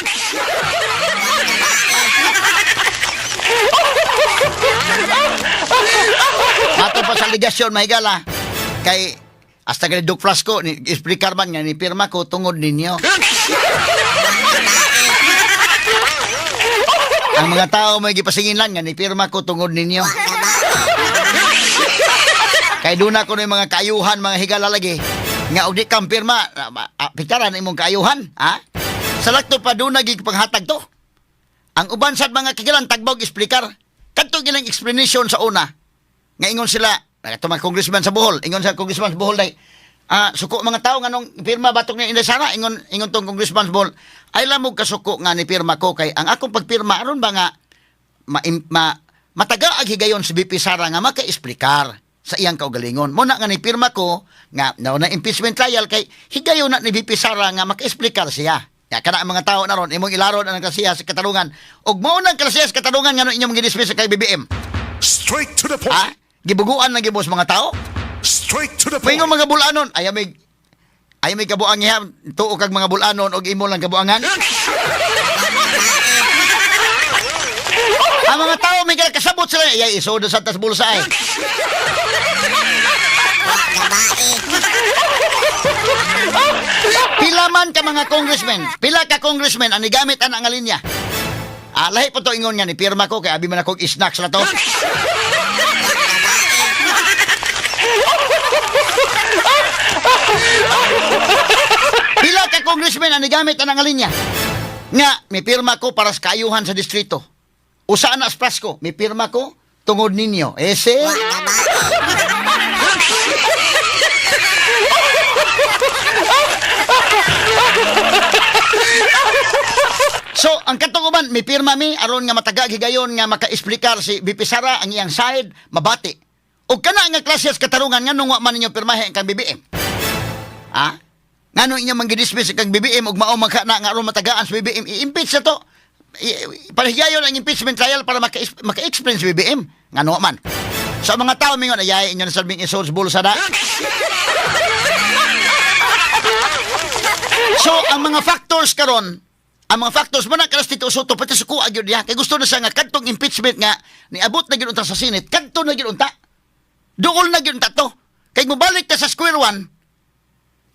Ato pa sa ligasyon, mahigala. Kay hasta kay Duke Frasco, ni explicar man nga ni pirma ko tungod ninyo. Ang mga tao may gipasingin lang nga ni pirma ko tungod ninyo. Kay doon ako ng mga kaayuhan, mga higala lagi. Nga og di kang pirma, pitaran imong kaayuhan, ha? Sa lakto pa doon nagipanghatag to. Ang uban sad mga kigilan tagbog explicar. Kadto ilang explanation sa una. Nga ingon sila, ato mga congressman sa Bohol, ingon sa congressman sa Bohol day, suko mga tao nganong pirma batok ni Inday Sara, ingon ingon tong congressman sa Bohol, ay lamog kasuko nga ni pirma ko kay ang akong pagpirma aron ba nga ma mataga ang higayon si VP Sara nga maka-explicar sa iyang kaugalingon. Muna nga ni pirma ko nga na impeachment trial kay higayon na ni VP Sara nga maka-explicar siya. Ya kana ang mga tao na ron imong ilaron ang klasiha sa katarungan. Ug mao nang klasiha sa katarungan ngano inyong gidismiss kay BBM? Straight to the point. Ha? Gibuguan na gibos mga tao? Straight to the point. May mga bulanon, ayaw may kabuang iha, tuo kag mga bulanon og imo lang kabuangan. Ang mga tao may kasabot sila, ay isod sa tas bulsa ay. Pila man ka mga congressmen, pila ka congressmen ang nigamit ana nga linya. Ah, lahi po to ingon nga ni pirma ko kay abi man akong snacks na to. Pila ka congressman ang nigamit ana nga linya? Nga, may pirma ko para sa kaayuhan sa distrito. Usa na sa Prasco, may pirma ko tungod ninyo. Ese? So, ang katong uban, may pirma mi aron nga matagag higayon nga maka-explicar si VP Sara ang iyang side, mabati. Og kana nga klase sa katarungan nganong wa man ninyo pirmahe ang kang BBM? Ha? Ngano inyo man gidismiss kang BBM ug mao man ka na nga aron matagaan sa BBM, i-impeach na to. Palahigayon ang impeachment trial para maka-explain si BBM. Ngano wa man. Sa mga tao mingon ayay inyo na sabing isod sa bulsa na. So, ang mga factors karon, ang mga factors mo na karas Tito Soto pati sa kuha gyud niya kay gusto na siya nga kadtong impeachment nga niabot na gyud unta sa Senate, kadto na gyud unta. Duol na gyud unta to. Kay mobalik ta sa square one,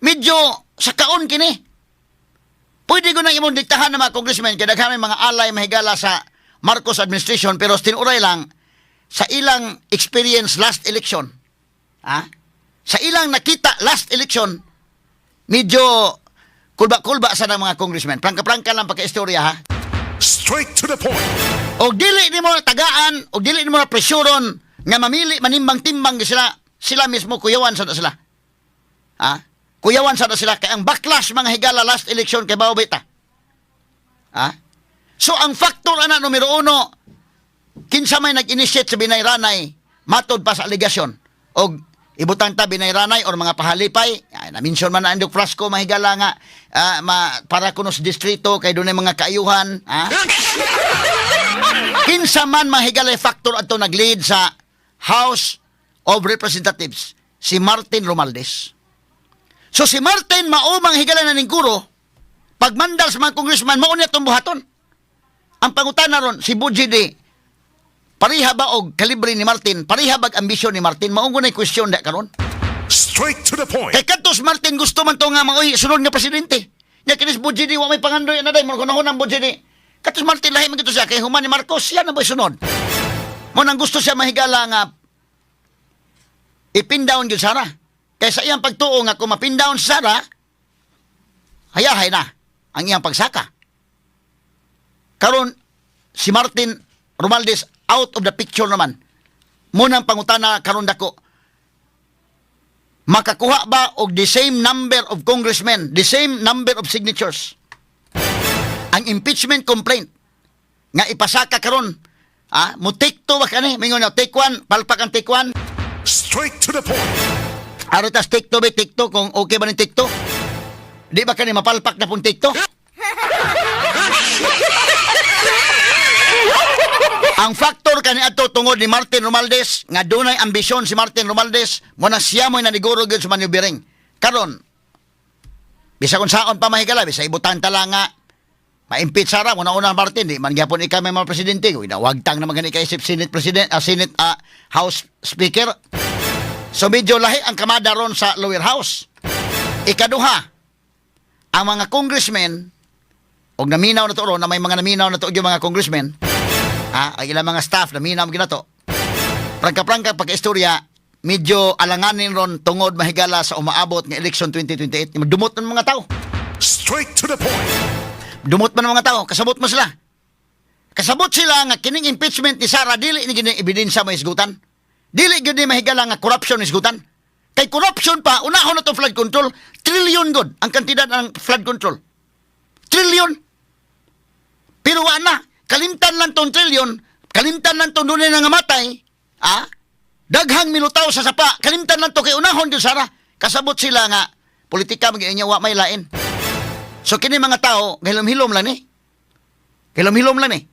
medyo sa kaon kini. Pwede ko nang imong diktahan ng mga congressmen kay daghan may mga alay mahigala sa Marcos administration, pero tinuray lang sa ilang experience last election. Ha? Sa ilang nakita last election, medyo kulba-kulba sa ng mga congressmen. Prangka-prangka lang pagka-istorya ha. Straight to the point. Og dili nimo tagaan, og dili nimo na presyuron nga mamili manimbang-timbang gyud sila, sila mismo kuyawan sa na sila. Ha? Kuyawan sa na sila kay ang backlash mga higala last election kay bao beta. Ha? So ang factor ana numero uno, kinsa may nag-initiate sa binayranay matod pa sa aligasyon og ibutang ta binayranay or mga pahalipay ay, na-mention man na Andok Frasco mahigala nga para kuno sa distrito kay dunay mga kaayuhan, ha? Kinsa man mahigalay factor adto nag-lead sa House of Representatives, si Martin Romualdez. So si Martin mao mang higala na ning guro pagmandal sa mga congressman, mao niya itong buhaton. Ang pangutana ron, si Bojie Dy, pareha ba og kalibre ni Martin? Pareha bag ambisyon ni Martin? Mao na question da karon. Straight to the point. Kay kadtos Martin gusto man to nga maoy sunod nga presidente. Nya kinis Bojie Dy wa may pangandoy na day mo kunahon ang Bojie Dy. Kadtos Martin lahi man gito siya kay human ni Marcos siya na ba sunod. Mo nang gusto siya mahigala nga ipin down gyud Sara. Kay sa iyang pagtuo nga kung mapin down si Sara, hayahay na ang iyang pagsaka. Karon si Martin Romualdez out of the picture naman. Munang pangutana karon dako, makakuha ba og the same number of congressmen, the same number of signatures ang impeachment complaint nga ipasaka karon? Ah, mo take two ba kani? Mingon na take one, palpak ang take one. Straight to the point. Aro tas take two ba, take two, kung okay ba ni take two? Di ba kani mapalpak na pong take two? Ang factor kani adto tungod ni Martin Romualdez nga dunay ambisyon si Martin Romualdez mo na siya mo'y naniguro gyud sa maneuvering. Karon bisag unsaon pa mahigala, bisag ibutang tala nga ma-impeach sara mo na una Martin, di man gyapon ikaw may mga presidente, uy, nawagtang naman gani kay isip Senate President, Senate, House Speaker. So medyo lahi ang kamada ron sa lower house. Ikaduha, ang mga congressmen og naminaw na to ron na may mga naminaw na to yung mga congressmen, ha, ang ilang mga staff naminaw ginato. Prangka-prangka pagka-istorya, medyo alanganin ron tungod mahigala sa umaabot nga election 2028. Dumot ng mga tao. Straight to the point. Dumot man ang mga tao, kasabot mo sila. Kasabot sila nga kining impeachment ni Sara dili ni gini ebidensya mahisgutan. Dili gyud ni mahigala nga corruption hisgutan. Kay corruption pa unahon na to flood control, trillion god ang kantidad ng flood control. Trillion. Pero wa na, kalimtan lang tong trillion, kalimtan lang tong dunay nga matay, ah? Daghang milutaw sa sapa, kalimtan lang to kay unahon gyud Sara. Kasabot sila nga politika magyud wa may lain. So kini mga tao, gahilom-hilom lang ni. Gahilom-hilom lang ni.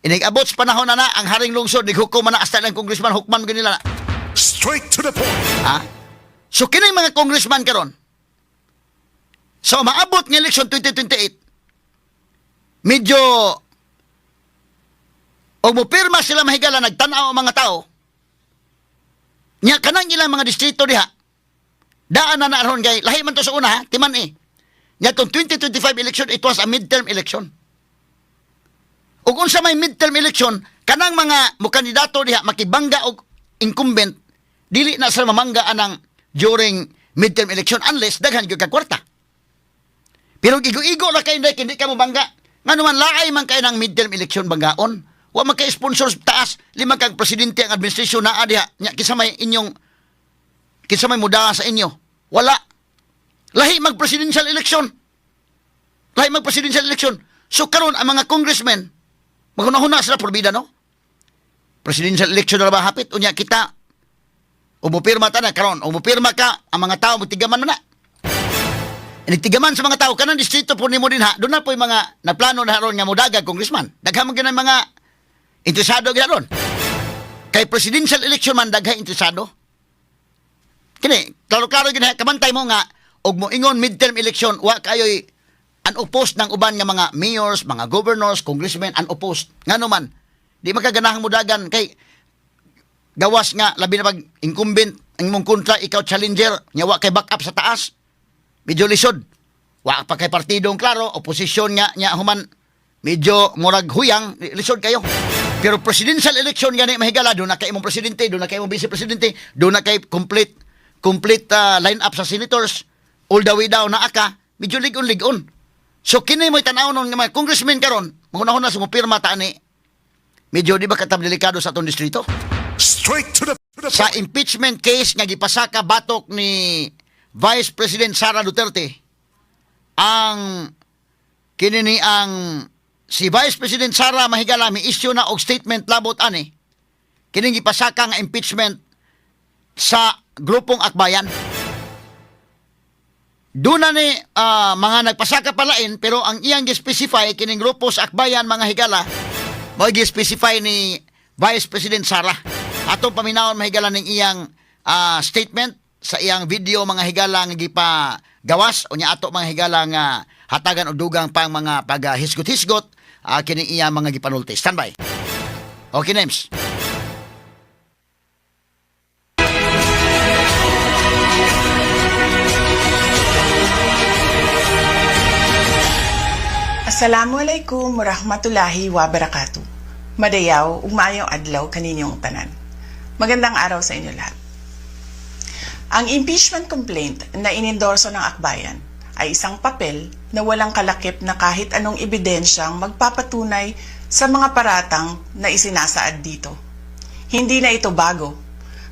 Inig-abot sa panahon na na, ang haring lungsod, nighukom man na, hasta lang congressman, hukman gyud nila na. Straight to the point. Ha? So kini mga congressman karon. So maabot ng election 2028, medyo og mopirma sila, mahigala, nagtan-aw ang mga tao nya kanang ilang mga distrito diha daan na na aron kay lahi man to sa una, ha, timan eh. Nya tong 2025 election, it was a midterm election. Ug unsa may midterm election, kanang mga mo kandidato diha makibangga og incumbent, dili na sila mamangga anang during midterm election unless daghan gyud kag kwarta. Pero igo-igo ra kay hindi ka mo bangga. Ngano man, laay man kay ng midterm election banggaon. Wa man kay sponsor sa taas, lima kag presidente ang administrasyon naa diha. Nya kinsa may mudaa sa inyo? Wala. Lahi mag presidential election. Lahi mag presidential election. So karon ang mga congressmen maghuna-huna sila porbida, no? Presidential election na ba hapit unya kita umupirma ta na karon, umupirma ka, ang mga tao mutigaman man na. Inigtigaman sa mga tao kanang distrito po nimo din ha, doon na po yung mga naplano na ron nga modaga congressman. Daghan man gyud ang mga interesado gyud ron. Kay presidential election man, daghay interesado. Kini, klaro-klaro gyud ha, kabantay mo nga og moingon midterm election, wa kayoy unopposed ng uban nga mga mayors, mga governors, congressmen, unopposed. Ngano man, di makaganahang mudagan kay gawas nga labi na pag incumbent ang imong kontra, ikaw challenger, nya wa kay backup sa taas. Medyo lisod. Wa pa kay partidong klaro, oposisyon nga nya human medyo murag huyang, lisod kayo. Pero presidential election gani, mahigala, doon na kay imong presidente, doon na kay imong vice presidente, doon na kay complete complete line up sa senators, all the way down na aka, medyo lig-on-lig-on. So kini mo'y tan-aw nun nga mga congressmen karon, mangunahon na sumupirma ta ani. Medyo di ba katab delikado sa atong distrito? Straight to the Sa point. Impeachment case nga gipasaka batok ni Vice President Sara Duterte, ang kini ni ang si Vice President Sara, mahigala, mi issue na og statement labot ani kining gipasaka nga impeachment sa grupong Akbayan. Doon na ni mga nagpasaka palain, pero ang iyang gi-specify kining grupo sa Akbayan, mga higala, mao gi-specify ni Vice President Sara. Atong paminawon, mahigala, ning iyang statement sa iyang video, mga higala, nga gipagawas. Unya ato, mga higala, nga hatagan og dugang pang mga paghisgot-hisgot kining iyang mga gipanulti. Standby. Okay, names. Assalamualaikum warahmatullahi wabarakatuh. Madayaw ug maayong adlaw kaninyong tanan. Magandang araw sa inyo lahat. Ang impeachment complaint na inendorso ng Akbayan ay isang papel na walang kalakip na kahit anong ebidensyang magpapatunay sa mga paratang na isinasaad dito. Hindi na ito bago.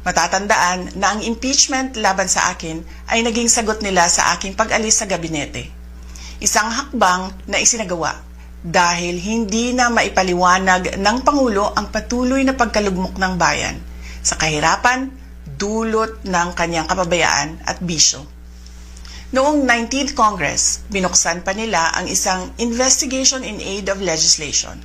Matatandaan na ang impeachment laban sa akin ay naging sagot nila sa aking pag-alis sa gabinete. Isang hakbang na isinagawa dahil hindi na maipaliwanag ng Pangulo ang patuloy na pagkalugmok ng bayan sa kahirapan dulot ng kanyang kapabayaan at bisyo. Noong 19th Congress, binuksan pa nila ang isang investigation in aid of legislation.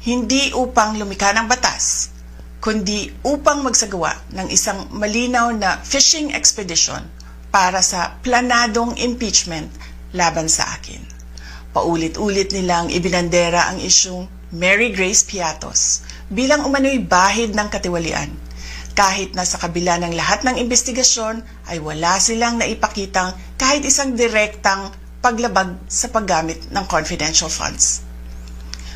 Hindi upang lumikha ng batas, kundi upang magsagawa ng isang malinaw na fishing expedition para sa planadong impeachment laban sa akin. Paulit-ulit nilang ibinandera ang isyung Mary Grace Piatos bilang umano'y bahid ng katiwalian. Kahit na sa kabila ng lahat ng investigasyon ay wala silang naipakitang kahit isang direktang paglabag sa paggamit ng confidential funds.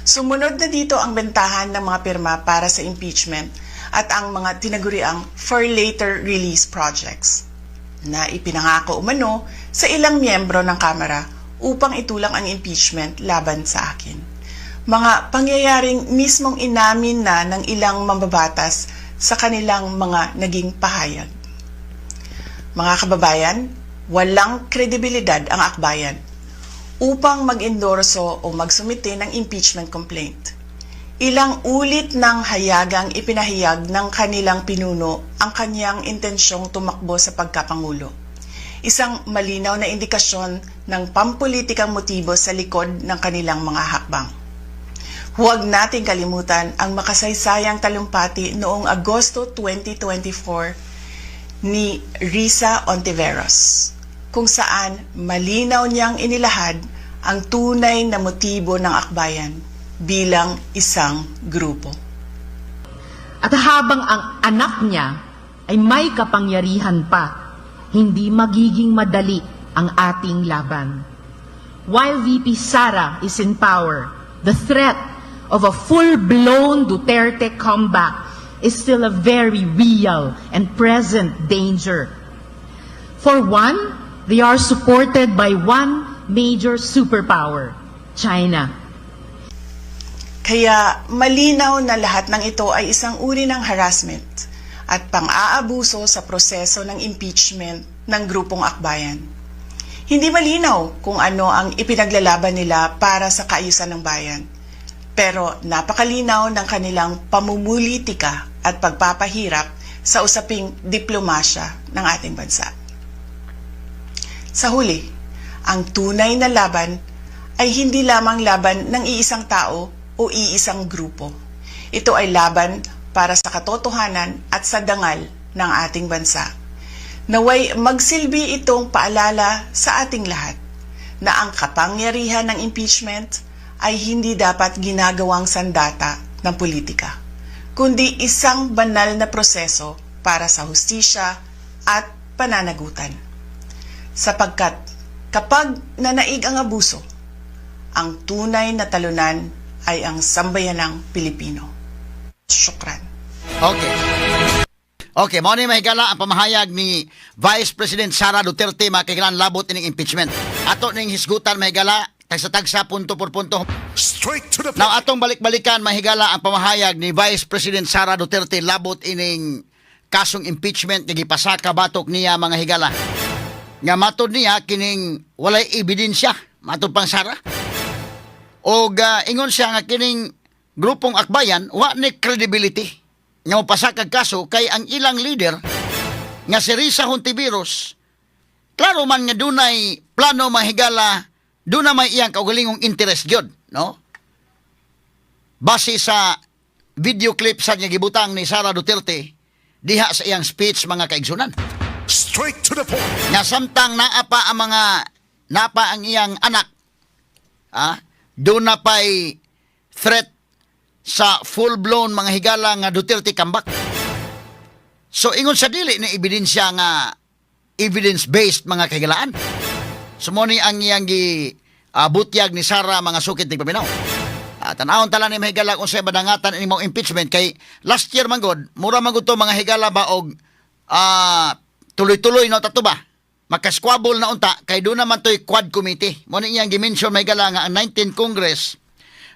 Sumunod na dito ang bentahan ng mga pirma para sa impeachment at ang mga tinaguriang for later release projects na ipinangako umano sa ilang miyembro ng Kamara upang itulak ang impeachment laban sa akin. Mga pangyayaring mismong inamin na ng ilang mambabatas sa kanilang mga naging pahayag. Mga kababayan, walang kredibilidad ang Akbayan upang mag-endorso o magsumite ng impeachment complaint. Ilang ulit ng hayagang ipinahayag ng kanilang pinuno ang kanyang intensyong tumakbo sa pagkapangulo. Isang malinaw na indikasyon ng pampulitikang motibo sa likod ng kanilang mga hakbang. Huwag nating kalimutan ang makasaysayang talumpati noong Agosto 2024 ni Risa Hontiveros, kung saan malinaw niyang inilahad ang tunay na motibo ng Akbayan bilang isang grupo. At habang ang anak niya ay may kapangyarihan pa, hindi magiging madali ang ating laban. While VP Sara is in power, the threat of a full-blown Duterte comeback is still a very real and present danger. For one, they are supported by one major superpower, China. Kaya malinaw na lahat ng ito ay isang uri ng harassment at pang-aabuso sa proseso ng impeachment ng grupong Akbayan. Hindi malinaw kung ano ang ipinaglalaban nila para sa kaayusan ng bayan. Pero napakalinaw ng kanilang pamumulitika at pagpapahirap sa usaping diplomasya ng ating bansa. Sa huli, ang tunay na laban ay hindi lamang laban ng iisang tao o iisang grupo. Ito ay laban para sa katotohanan at sa dangal ng ating bansa. Naway magsilbi itong paalala sa ating lahat na ang kapangyarihan ng impeachment ay hindi dapat ginagawang sandata ng politika, kundi isang banal na proseso para sa hustisya at pananagutan. Sapagkat kapag nanaig ang abuso, ang tunay na talunan ay ang sambayanang Pilipino. Shukran. Okay. Okay, mao ni, mga higala, ang pamahayag ni Vice President Sara Duterte, mga kahigalaan, labot ining impeachment. Ato ning hisgutan, mga higala, tagsa-tagsa, punto por punto. Straight to the Now point. atong balik-balikan, mga higala, ang pamahayag ni Vice President Sara Duterte labot ining kasong impeachment nga gipasaka batok niya, mga higala. Nga matod niya kining walay ebidensya, matod pang Sara. Og ingon siya nga kining grupong Akbayan wa ni credibility nga mopasakag kaso kay ang ilang leader nga si Risa Hontiveros, klaro man nga dunay plano, mga higala, duna may iyang kaugalingong interest gyud, no, base sa video clip sa niya gibutang ni Sara Duterte diha sa iyang speech, mga kaigsunan. Straight to the point. Nga samtang naa pa ang mga napa ang iyang anak, doon na pa'y threat sa full-blown, mga higala, nga Duterte comeback. So ingon sa dili ni ebidensya nga evidence-based, mga kahigalaan. So mo ni ang iyang gi butyag ni Sara, mga sukit tigpaminaw. Tanawon tala ni, mga higala, kung sa badangatan ini mong impeachment kay last year man gud, mura man gud to, mga higala ba, og tuloy-tuloy no tato ba? Makasquabble na unta kay doon naman to'y quad committee. Mo ni iyang gi-mention, mga higala, nga ang 19 Congress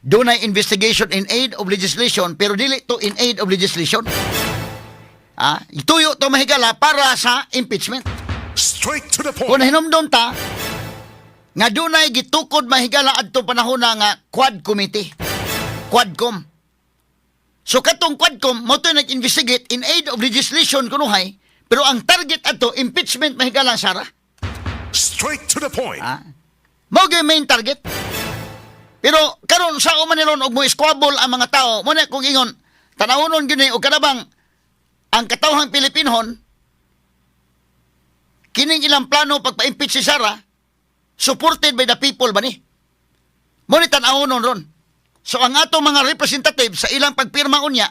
dunay investigation in aid of legislation, pero dili to in aid of legislation. Ituyo to, mga higala, para sa impeachment. Straight to the Kung point. hinumdum ta nga dunay gitukod, mga higala, adto panahon na nga quad committee. Quadcom. So katong Quadcom mo to nag-investigate in aid of legislation kunuhay, pero ang target adto impeachment, mga higala, Sara. Straight to the point. Mao gyud main target. Pero karon sa man ni ron og mo squabble ang mga tao, mo na kung ingon tanawon gyud ni og kanabang ang katawhang Pilipinhon kining ilang plano pagpa-impeach si Sara, supported by the people ba ni? Mo ni tan-awonon ron. So ang ato mga representative sa ilang pagpirma unya,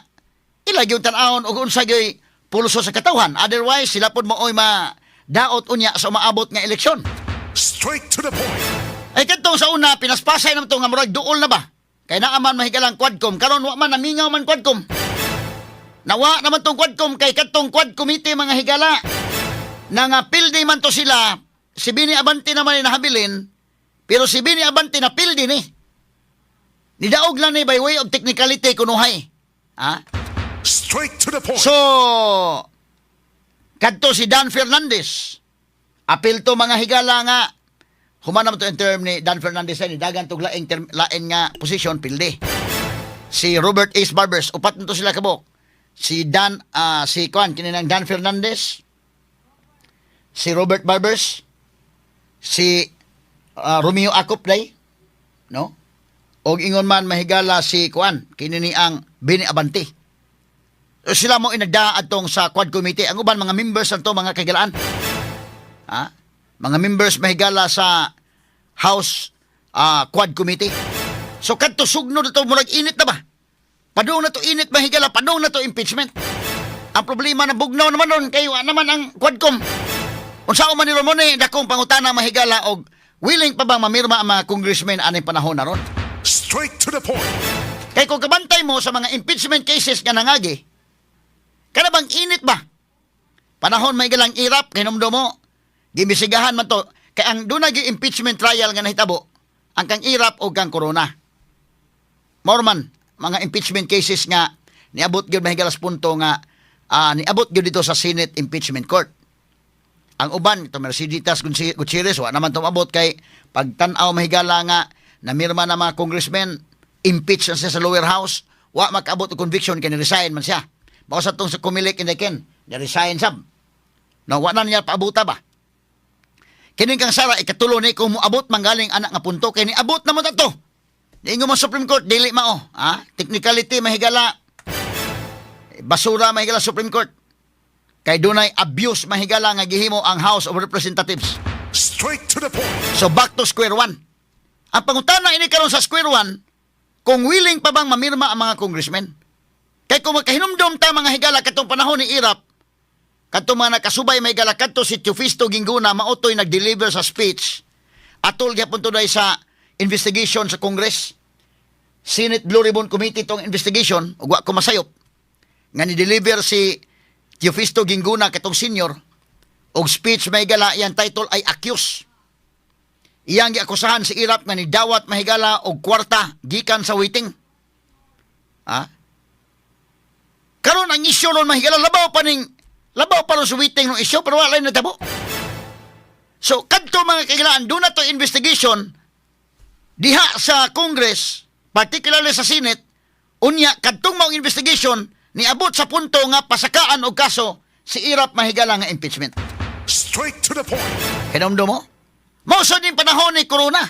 ila gyud tan-awon og unsa gyud pulso sa katawhan. Otherwise sila pod mooy ma daot unya sa umaabot nga eleksyon. Straight to the point. Ay kadtong sa una pinaspasay naman to nga murag duol na ba? Kay naa man, mga higalang, Quadcom karon wa man, namingaw man Quadcom. Nawa naman tong Quadcom kay kadtong quad committee, mga higala, na nga pildi man to sila, si Bini Abante naman ay nahabilin, pero si Bini Abante na pildi ni. Nidaog lang ni by way of technicality kunuhay. Ha? Straight to the point. So, kadto si Dan Fernandez, apil to, mga higala, nga, human naman to in term ni Dan Fernandez ay ni dagan to laing, term, lain nga position, pildi. Si Robert Ace Barbers, upat na to sila kabok. Si Dan, si Kwan, kininang Dan Fernandez, si Robert Barbers, Si Romeo Acop day, no? Og ingon man, mahigala, si kuan, kini ni ang Benny Abante. Sila mo inagda adtong sa Quad Committee. Ang uban mga members ato, mga kahigalaan. Ha? Mga members, mahigala, sa House Quad Committee. So kadto sugno na to, murag init na ba? Padung na to init, mahigala, padung na to impeachment. Ang problema na bugnaw naman nun kay wa naman ang Quadcom. Unsa man ni Ramon dakong pangutana, mahigala, og willing pa bang mamirma ang mga congressmen aning panahon na ron? Straight to the point. Kay kung kabantay mo sa mga impeachment cases nga nangagi, kana bang init ba? Panahon may galang Erap, hinumdum mo, giimbestigahan man to. Kay ang doon impeachment trial nga nahitabo, ang kang Erap o kang Corona. Morman, mga impeachment cases nga niabot gyud, mahigala, sa punto nga niabot gyud dito sa Senate Impeachment Court. Ang uban, ito Mercedes Gutierrez, wa naman tumabot kay pagtan-aw, mahigala, nga namirma na mga congressmen, impeach na siya sa lower house, wa makaabot og conviction kay ni-resign man siya. Bao sa tong sa Comelec in the ken, ni-resign sab. No, wa na niya paabuta ba? Kining kang Sara, ikatulo ni kung moabot manggaling anak nga punto kay niabot na mo to. Niingon mo Supreme Court dili mao, ha? Technicality, mahigala. Basura, mahigala, Supreme Court. Kay dunay abuse, mahigala, nga gihimo ang House of Representatives. Straight to the point. So back to square one. Ang pangutana ini karon sa square one, kung willing pa bang mamirma ang mga congressmen? Kay kung makahinumdom ta, mga higala, katong panahon ni Erap, kadtong mga nakasubay, mahigala, kadto si Teofisto Guingona maotoy nag-deliver sa speech atol gyapon to day sa investigation sa Congress. Senate Blue Ribbon Committee tong investigation ug wa ko masayop nga ni-deliver si Teofisto Guingona katong senior og speech, mahigala, iyang title ay "Accuse". Iyang giakusahan si Erap nga nidawat, mahigala, og kwarta gikan sa jueteng. Ha? Karon ang isyu ron, mahigala, labaw pa ron sa jueteng ng isyu pero wala natabo. So kadto, mga kahigalaan, doon na to investigation diha sa Congress, particularly sa Senate, unya kadtong maong investigation niabot sa punto nga pasakaan og kaso si Erap, mahigala, nga impeachment. Straight to the point. Hinumdum mo? Mao sad ning panahon ni Corona.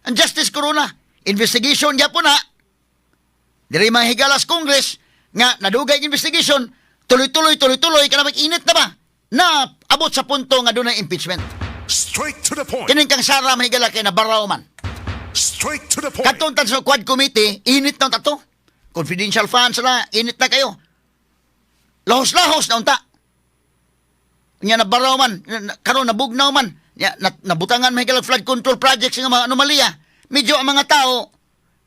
Ang Justice Corona. Investigation gyapon na. Diri mga higala sa Congress nga nadugay ang investigation, tuloy-tuloy, tuloy-tuloy, kana mag-init na ba? Na abot sa punto nga dunay impeachment. Straight to the point. Kining kang Sara, mahigala, kay nabaraw man. Straight to the point. Katong tan sa Quad Committee, init na tato. Confidential funds na, init na kayo. Lahos-lahos na unta. Nya nabaraw man, karon nabugnaw man, nya nabutangan, mahigala, flood control projects nga mga anomalya. Medyo ang mga tao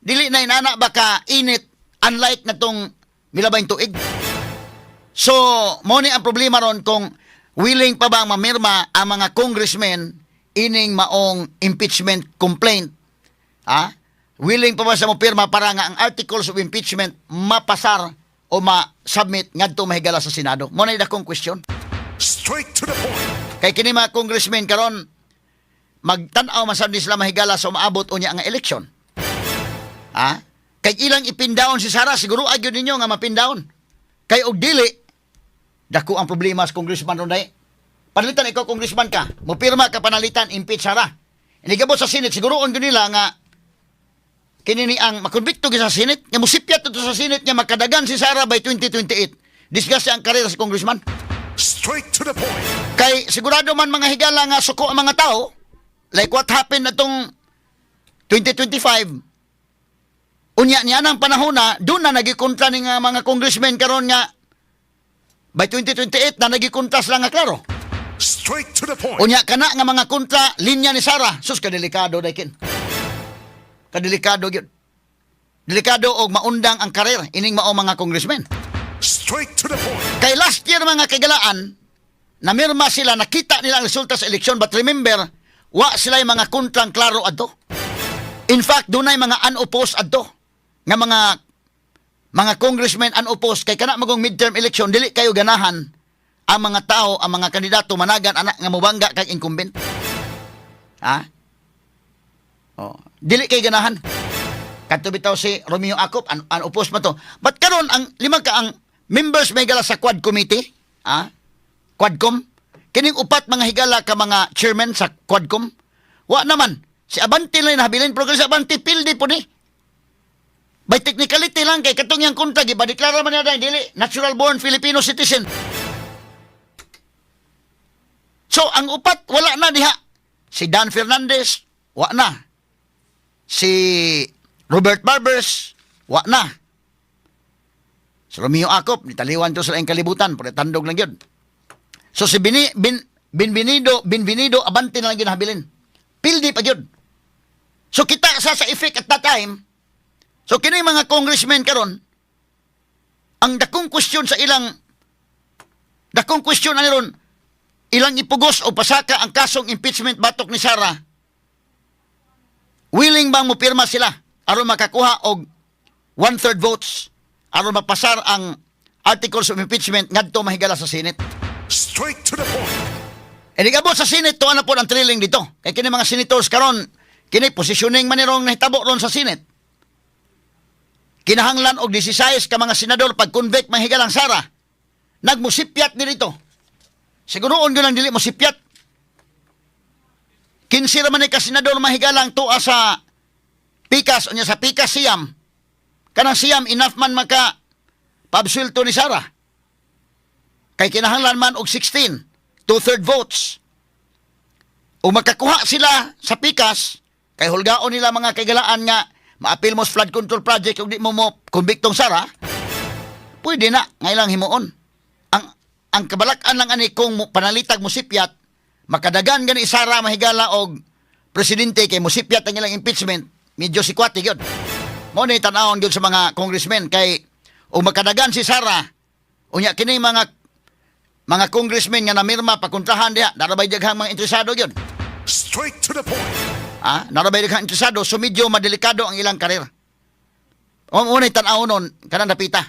dili na inana baka init unlike na tong milabayng tuig. So, mo ni ang problema ron kung willing pa ba ang mamirma ang mga congressmen ining maong impeachment complaint. Ha? Willing pa ba sa mo pirma para nga ang articles of impeachment mapasar o ma-submit ngadto, mahigala, sa Senado? Mo na dakong question. Straight to the point. Kay kini mga congressmen karon magtan-aw man sad ni sila, mahigala, sa umaabot unya nga eleksyon. Ha? Kay ilang ipin-down si Sara, siguro gyud ninyo nga mapin-down. Kay og dili, dako ang problema sa congressman ron dai. Panalitan ikaw congressman ka, mupirma ka panalitan impeach Sara. Inigabot sa Senate, siguroon gyud nila nga kini ni ang makonbikto gyud sa Senate, nga musipyat to sa Senate nga makadagan si Sara by 2028. Disgust ang karera sa congressman. Straight to the point. Kay sigurado man, mga higala, nga suko ang mga tao, like what happened na tong 2025. Unya niya nang panahon na doon na nagikontra ni nga mga congressmen karon nga by 2028 na nagikontra sila nga klaro. Straight to the point. Unya kana nga mga kontra linya ni Sara, sus, kadelikado daykin. Kadelikado gyud. Delikado og maundang ang karir ining mao mga congressmen. Straight to the point. Kay last year, mga kahigalaan, namirma sila, nakita nila ang resulta sa eleksyon, but remember, wa sila yung mga kontrang klaro adto. In fact, dunay mga unopposed adto nga mga congressmen unopposed kay kana magong midterm election dili kayo ganahan ang mga tao, ang mga kandidato managan anak nga mubangga kag incumbent. Ha? Oh, dili kay ganahan. Kadto bitaw si Romeo Acop, unopposed man to. But karon ang lima ka ang members may gala sa Quad Committee, ha? Quadcom, Kining upat, mga higala, ka mga chairman sa Quadcom, wa naman. Si Abante lang nahabilin, pero si Abante pildi po ni. By technicality lang kay katong yang kontra gipa-deklara man niya dili natural born Filipino citizen. So ang upat wala na diha. Si Dan Fernandez wa na. Si Robert Barbers wa na. Si Romeo Acop nitaliwan to sa laing kalibutan, pero tandog lang yun. So si Bini, Bin, Binbinido Abante na lang ginahabilin. Pildi pa yun. So kita sa effect at that time. So kini mga congressmen karon, ang dakong question sa ilang dakong question ani ron, ilang ipugos o pasaka ang kasong impeachment batok ni Sara. Willing bang mopirma sila aron makakuha og one-third votes aron mapasar ang articles of impeachment ngadto, mahigala, sa Senate? Straight to the point. E nigabot sa Senate, tuwa na po ang thrilling dito. Kay kini mga senators karon, kini positioning man ni rong nahitabo ron sa Senate. Kinahanglan og 16 ka mga senador pag convict, mahigalang, Sara. Nagmusipyat ni dito. Siguroon yun ang dili mo sipyat. 15 ra man ni ka senador, mahigalang, tuwa sa pikas, unya sa pikas siyam. Kanang siyam enough man maka paabsuelto ni Sara. Kay kinahanglan man og 16, two-third votes. O makakuha sila sa pikas, kay hulgaon nila, mga kaigalaan, nga maapil mo sa flood control project kung di mo mo konbiktong Sara, pwede na nga ilang himuon. Ang kabalak-an lang ani kung panalitag mo sipyat, makadagan gani Sara, mahigala, og presidente kay musipyat ang ilang impeachment, medyo sikwati gyud. Mo ni tan-awon gyud sa mga congressmen kay og makadagan si Sara, unya kini mga congressmen nga namirma pakontrahan diha, narabay daghang mga interesado gyud. Straight to the point. Ah, narabay daghang interesado, so medyo madelikado ang ilang karir. O unay tan-aw nun kanang dapita.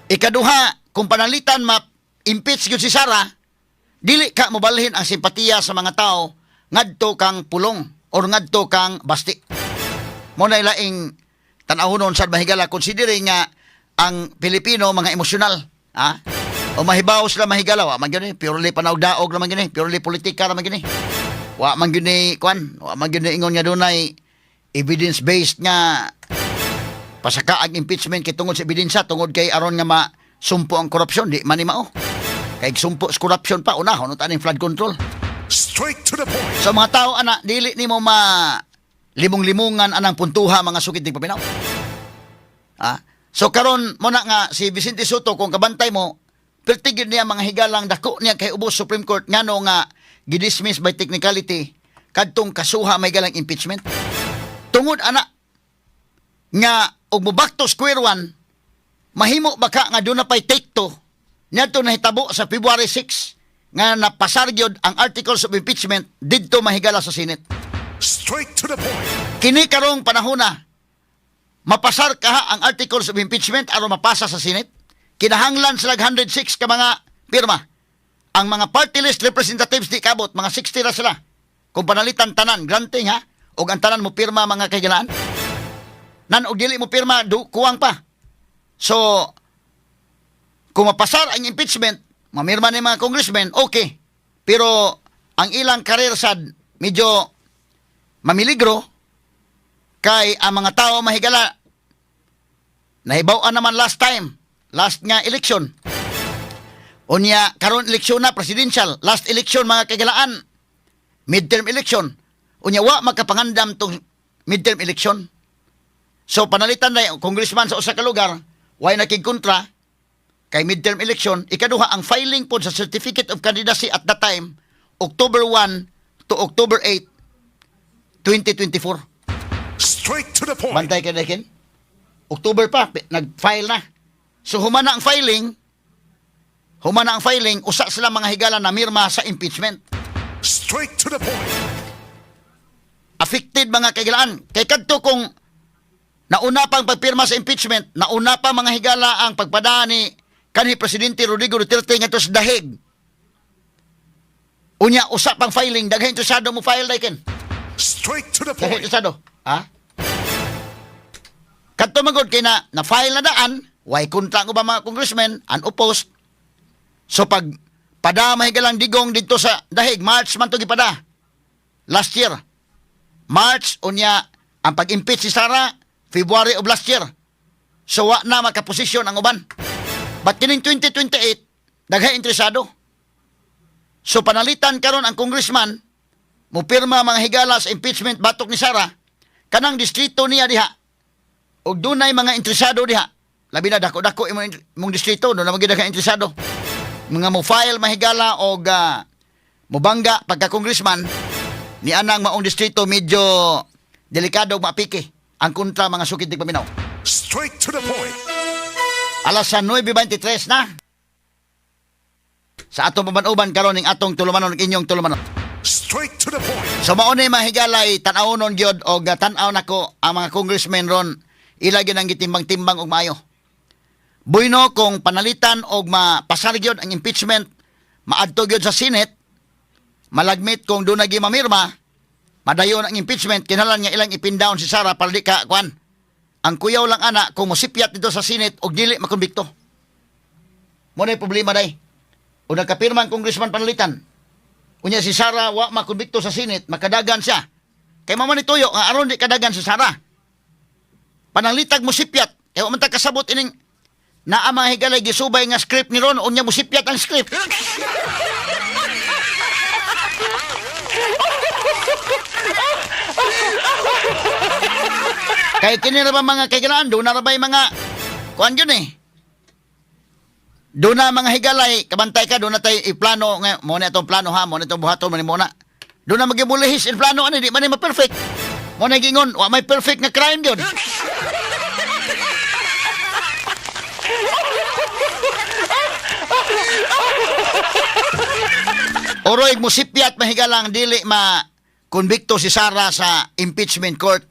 Ikaduha, kung panalitan ma-impeach gyud si Sara, dili ka mobalhin ang simpatiya sa mga tao ngadto kang Pulong or ngadto kang Basti. Mo na ilaing tan-awon sad, mahigala, considering nga ang Pilipino mga emosyonal, ha? O mahibaw sila, mahigala, wa man gyud ni purely panawdaog naman gyud ni, purely politika naman gyud ni. Wa man gyud ni kwan, wa man gyud ni ingon nga dunay evidence based nga pasaka ang impeachment kay tungod sa ebidensya, tungod kay aron nga masumpo ang korupsyon. Di man ni mao. Kay sumpo sa korupsyon pa unahon unta ning flood control. Straight to the point. Sa mga tao ana, dili nimo ma limong-limongan anang puntuha, mga sukit tig paminaw. Ah, so karon mo na nga si Vicente Sotto, kung kabantay mo, perti gyud niya, mga higalang, dako niya kay ubos Supreme Court ngano nga gidismiss by technicality kadtong kasuha may galang impeachment. Tungod ana nga og mo back to square one, mahimo ba ka nga doon na pay take two niadto nahitabo sa February 6 nga napasar gyud ang articles of impeachment didto, mahigala, sa Senate? Straight to the point. Kini karong panahon na, mapasar kaha ang articles of impeachment aron mapasa sa Senate? Kinahanglan sila 106 ka mga pirma. Ang mga party list representatives di kabot, mga 60 ra sila. Kung panalitan tanan, granting ha, og ang tanan mo pirma, mga kaigalaan. Nan og dili mo pirma, du, kuwang pa. So, kung mapasar ang impeachment, mamirma ni mga congressmen, okay. Pero ang ilang karir sad medyo mamiligro kay ang mga tao, mahigala, nahibaw-an naman last time, last nga election. Unya karon eleksyon na presidential, last election, mga kagalaan, midterm election. Unya wa makapangandam tong midterm election. So panalitan na congressman sa usa ka lugar, way nakigkontra kay midterm election. Ikaduha, ang filing po sa certificate of candidacy at that time, October 1 to October 8, 2024. Straight to the point. Bantay ka, Dekin. October pa, nag-file na. So human na ang filing, human na ang filing, usa sila, mga higala, na mirma sa impeachment. Straight to the point. Affected, mga kagilaan. Kay kadto kung nauna pang pagpirma sa impeachment, nauna pa, mga higala, ang pagpadaan ni kanhi Presidente Rodrigo Duterte ngadto sa Dahig. Unya usa pang filing, daghan interesado mo file, Dekin. Straight to the Daghan point. interesado. Ha? Kadto magod kay na file na daan, way kontra ko ba mga congressmen, unopposed. So pag Pada, mahigalang, Digong dito sa Dahig, March man to gipada. Last year. March, unya ang pag-impeach si Sara, February of last year. So wa na makaposisyon ang uban. But kining 2028, daghay interesado. So panalitan karon ang congressman mupirma, mga higala, sa impeachment batok ni Sara, kanang distrito niya diha. Og dunay mga interesado diha. Labi na dako-dako imong distrito, doon na magyud ka interesado. Mga mo file, mahigala, og mubangga pagka congressman ni anang maong distrito, medyo delikado og maapiki ang kontra, mga sukid tigpaminaw. Straight to the point. Alas sa 9:23 na. Sa atong paban-uban karon ning atong tulumanon ug inyong tulumanon. Straight to the point. So mao ni, mahigalay, tan-awnon gyud og tan-aw nako ang mga congressmen ron, ila gyud ang gitimbang-timbang og maayo. Bueno kung panalitan og mapasar gyud ang impeachment, maadto gyud sa Senate, malagmit kung doon nagi mamirma, madayon ang impeachment, kinahanglan nga ilang i-pin down si Sara para di ka kuan. Ang kuyaw lang ana kung mosipyat dito sa Senate og dili makonbikto. Mo na problema day. O nagkapirma ang congressman panalitan. Unya si Sara wa makonbikto sa Senate, makadagan siya. Kay mama ni tuyo nga aron di kadagan si Sara. Panalitag mo sipyat, kay wa man ta kasabot ining naa, mga higalay, gisubay nga script ni Ron, unya mo sipyat ang script. Kay kini ra ba, mga kailangan doon na ra ba'y mga kuan yun eh. Doon na, mga higalay, kabantay ka, doon na tayo iplano, nga, mo na itong plano ha, mo na itong buhaton, mo na mo na. Doon na magibulihis in plano, ano, di man ni ma-perfect. Mo na gingon, wa may perfect nga crime yun. Oroy musipyat, mahigalang, dili ma konbikto si Sara sa impeachment court.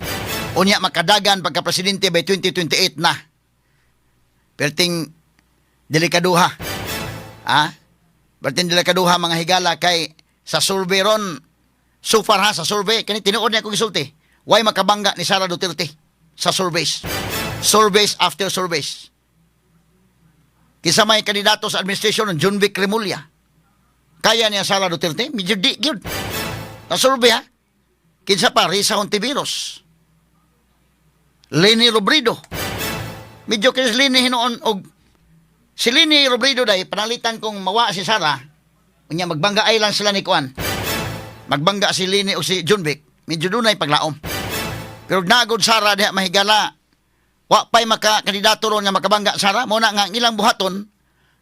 Unya makadagan pagka presidente by 2028 na. Perting delikaduha. Ah? Perting delikaduha, mga higala, kay sa survey ron, so far ha, sa survey kani tinuod niya akong gisulti. Why makabangga ni Sara Duterte sa surveys? Surveys after surveys. Kinsa may kandidato sa administrasyon ng Jonvic Remulla. Kaya niya Sara Duterte? Medyo di gyud. Sa survey ha. Kinsa pa? Risa Hontiveros. Leni Robredo. Medyo kay Leni hinuon og si Leni Robredo day panalitan kung mawa si Sara, unya magbangga ay lang sila ni Kuan. Magbangga si Leni o si Jonvic, medyo dunay paglaom. Pero nagod Sara diha, mahigala, wa pa'y maka kandidato ron nga makabangga Sara, mo na nga ang ilang buhaton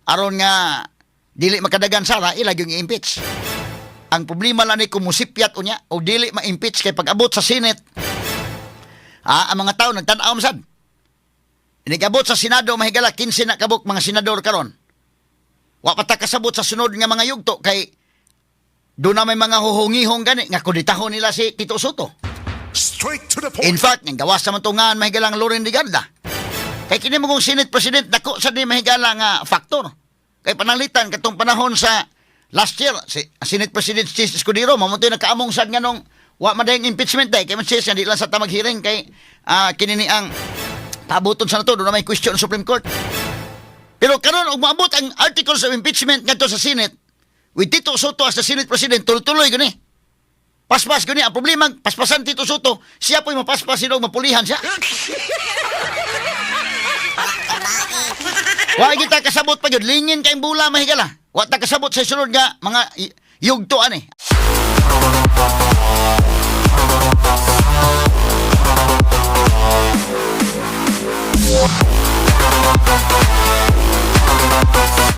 aron nga dili makadagan Sara, ila yung i-impeach. Ang problema lang ni kung musipyat unya o dili ma-impeach kay pag-abot sa Senate, ang mga tao nagtan-aw man sad. Inigabot sa Senado, mahigala, 15 na kabuk mga senador karon. Wa pa ta kasabot sa sunod nga mga yugto kay doon na may mga huhungihong gani nga kuditahon nila si Tito Sotto. Straight to the point. In fact, ang gawas naman tungan, mahigalang, Loren Legarda. Kay kini mo kung Senate President, dako sa di, mahigala, nga factor. Kay panalitan katong panahon sa last year si Senate President Chiz Escudero mao to'y nakaamong sad nga nung wa man dayong impeachment day kay man siya di lang sa ta mag-hearing kay kini ni ang pabuton sa nato, doon na may question sa Supreme Court. Pero karon og moabot ang articles of impeachment ngadto sa Senate with Tito Sotto as the Senate President, tuloy-tuloy gani. Paspas gani. Ang problema, paspasan Tito Sotto, siya po'y mapaspas sino mapulihan siya. Wa kita kasabot pa gyud, lingin kay bula, mahigala. Wa ta kasabot sa sunod nga mga yugto ani.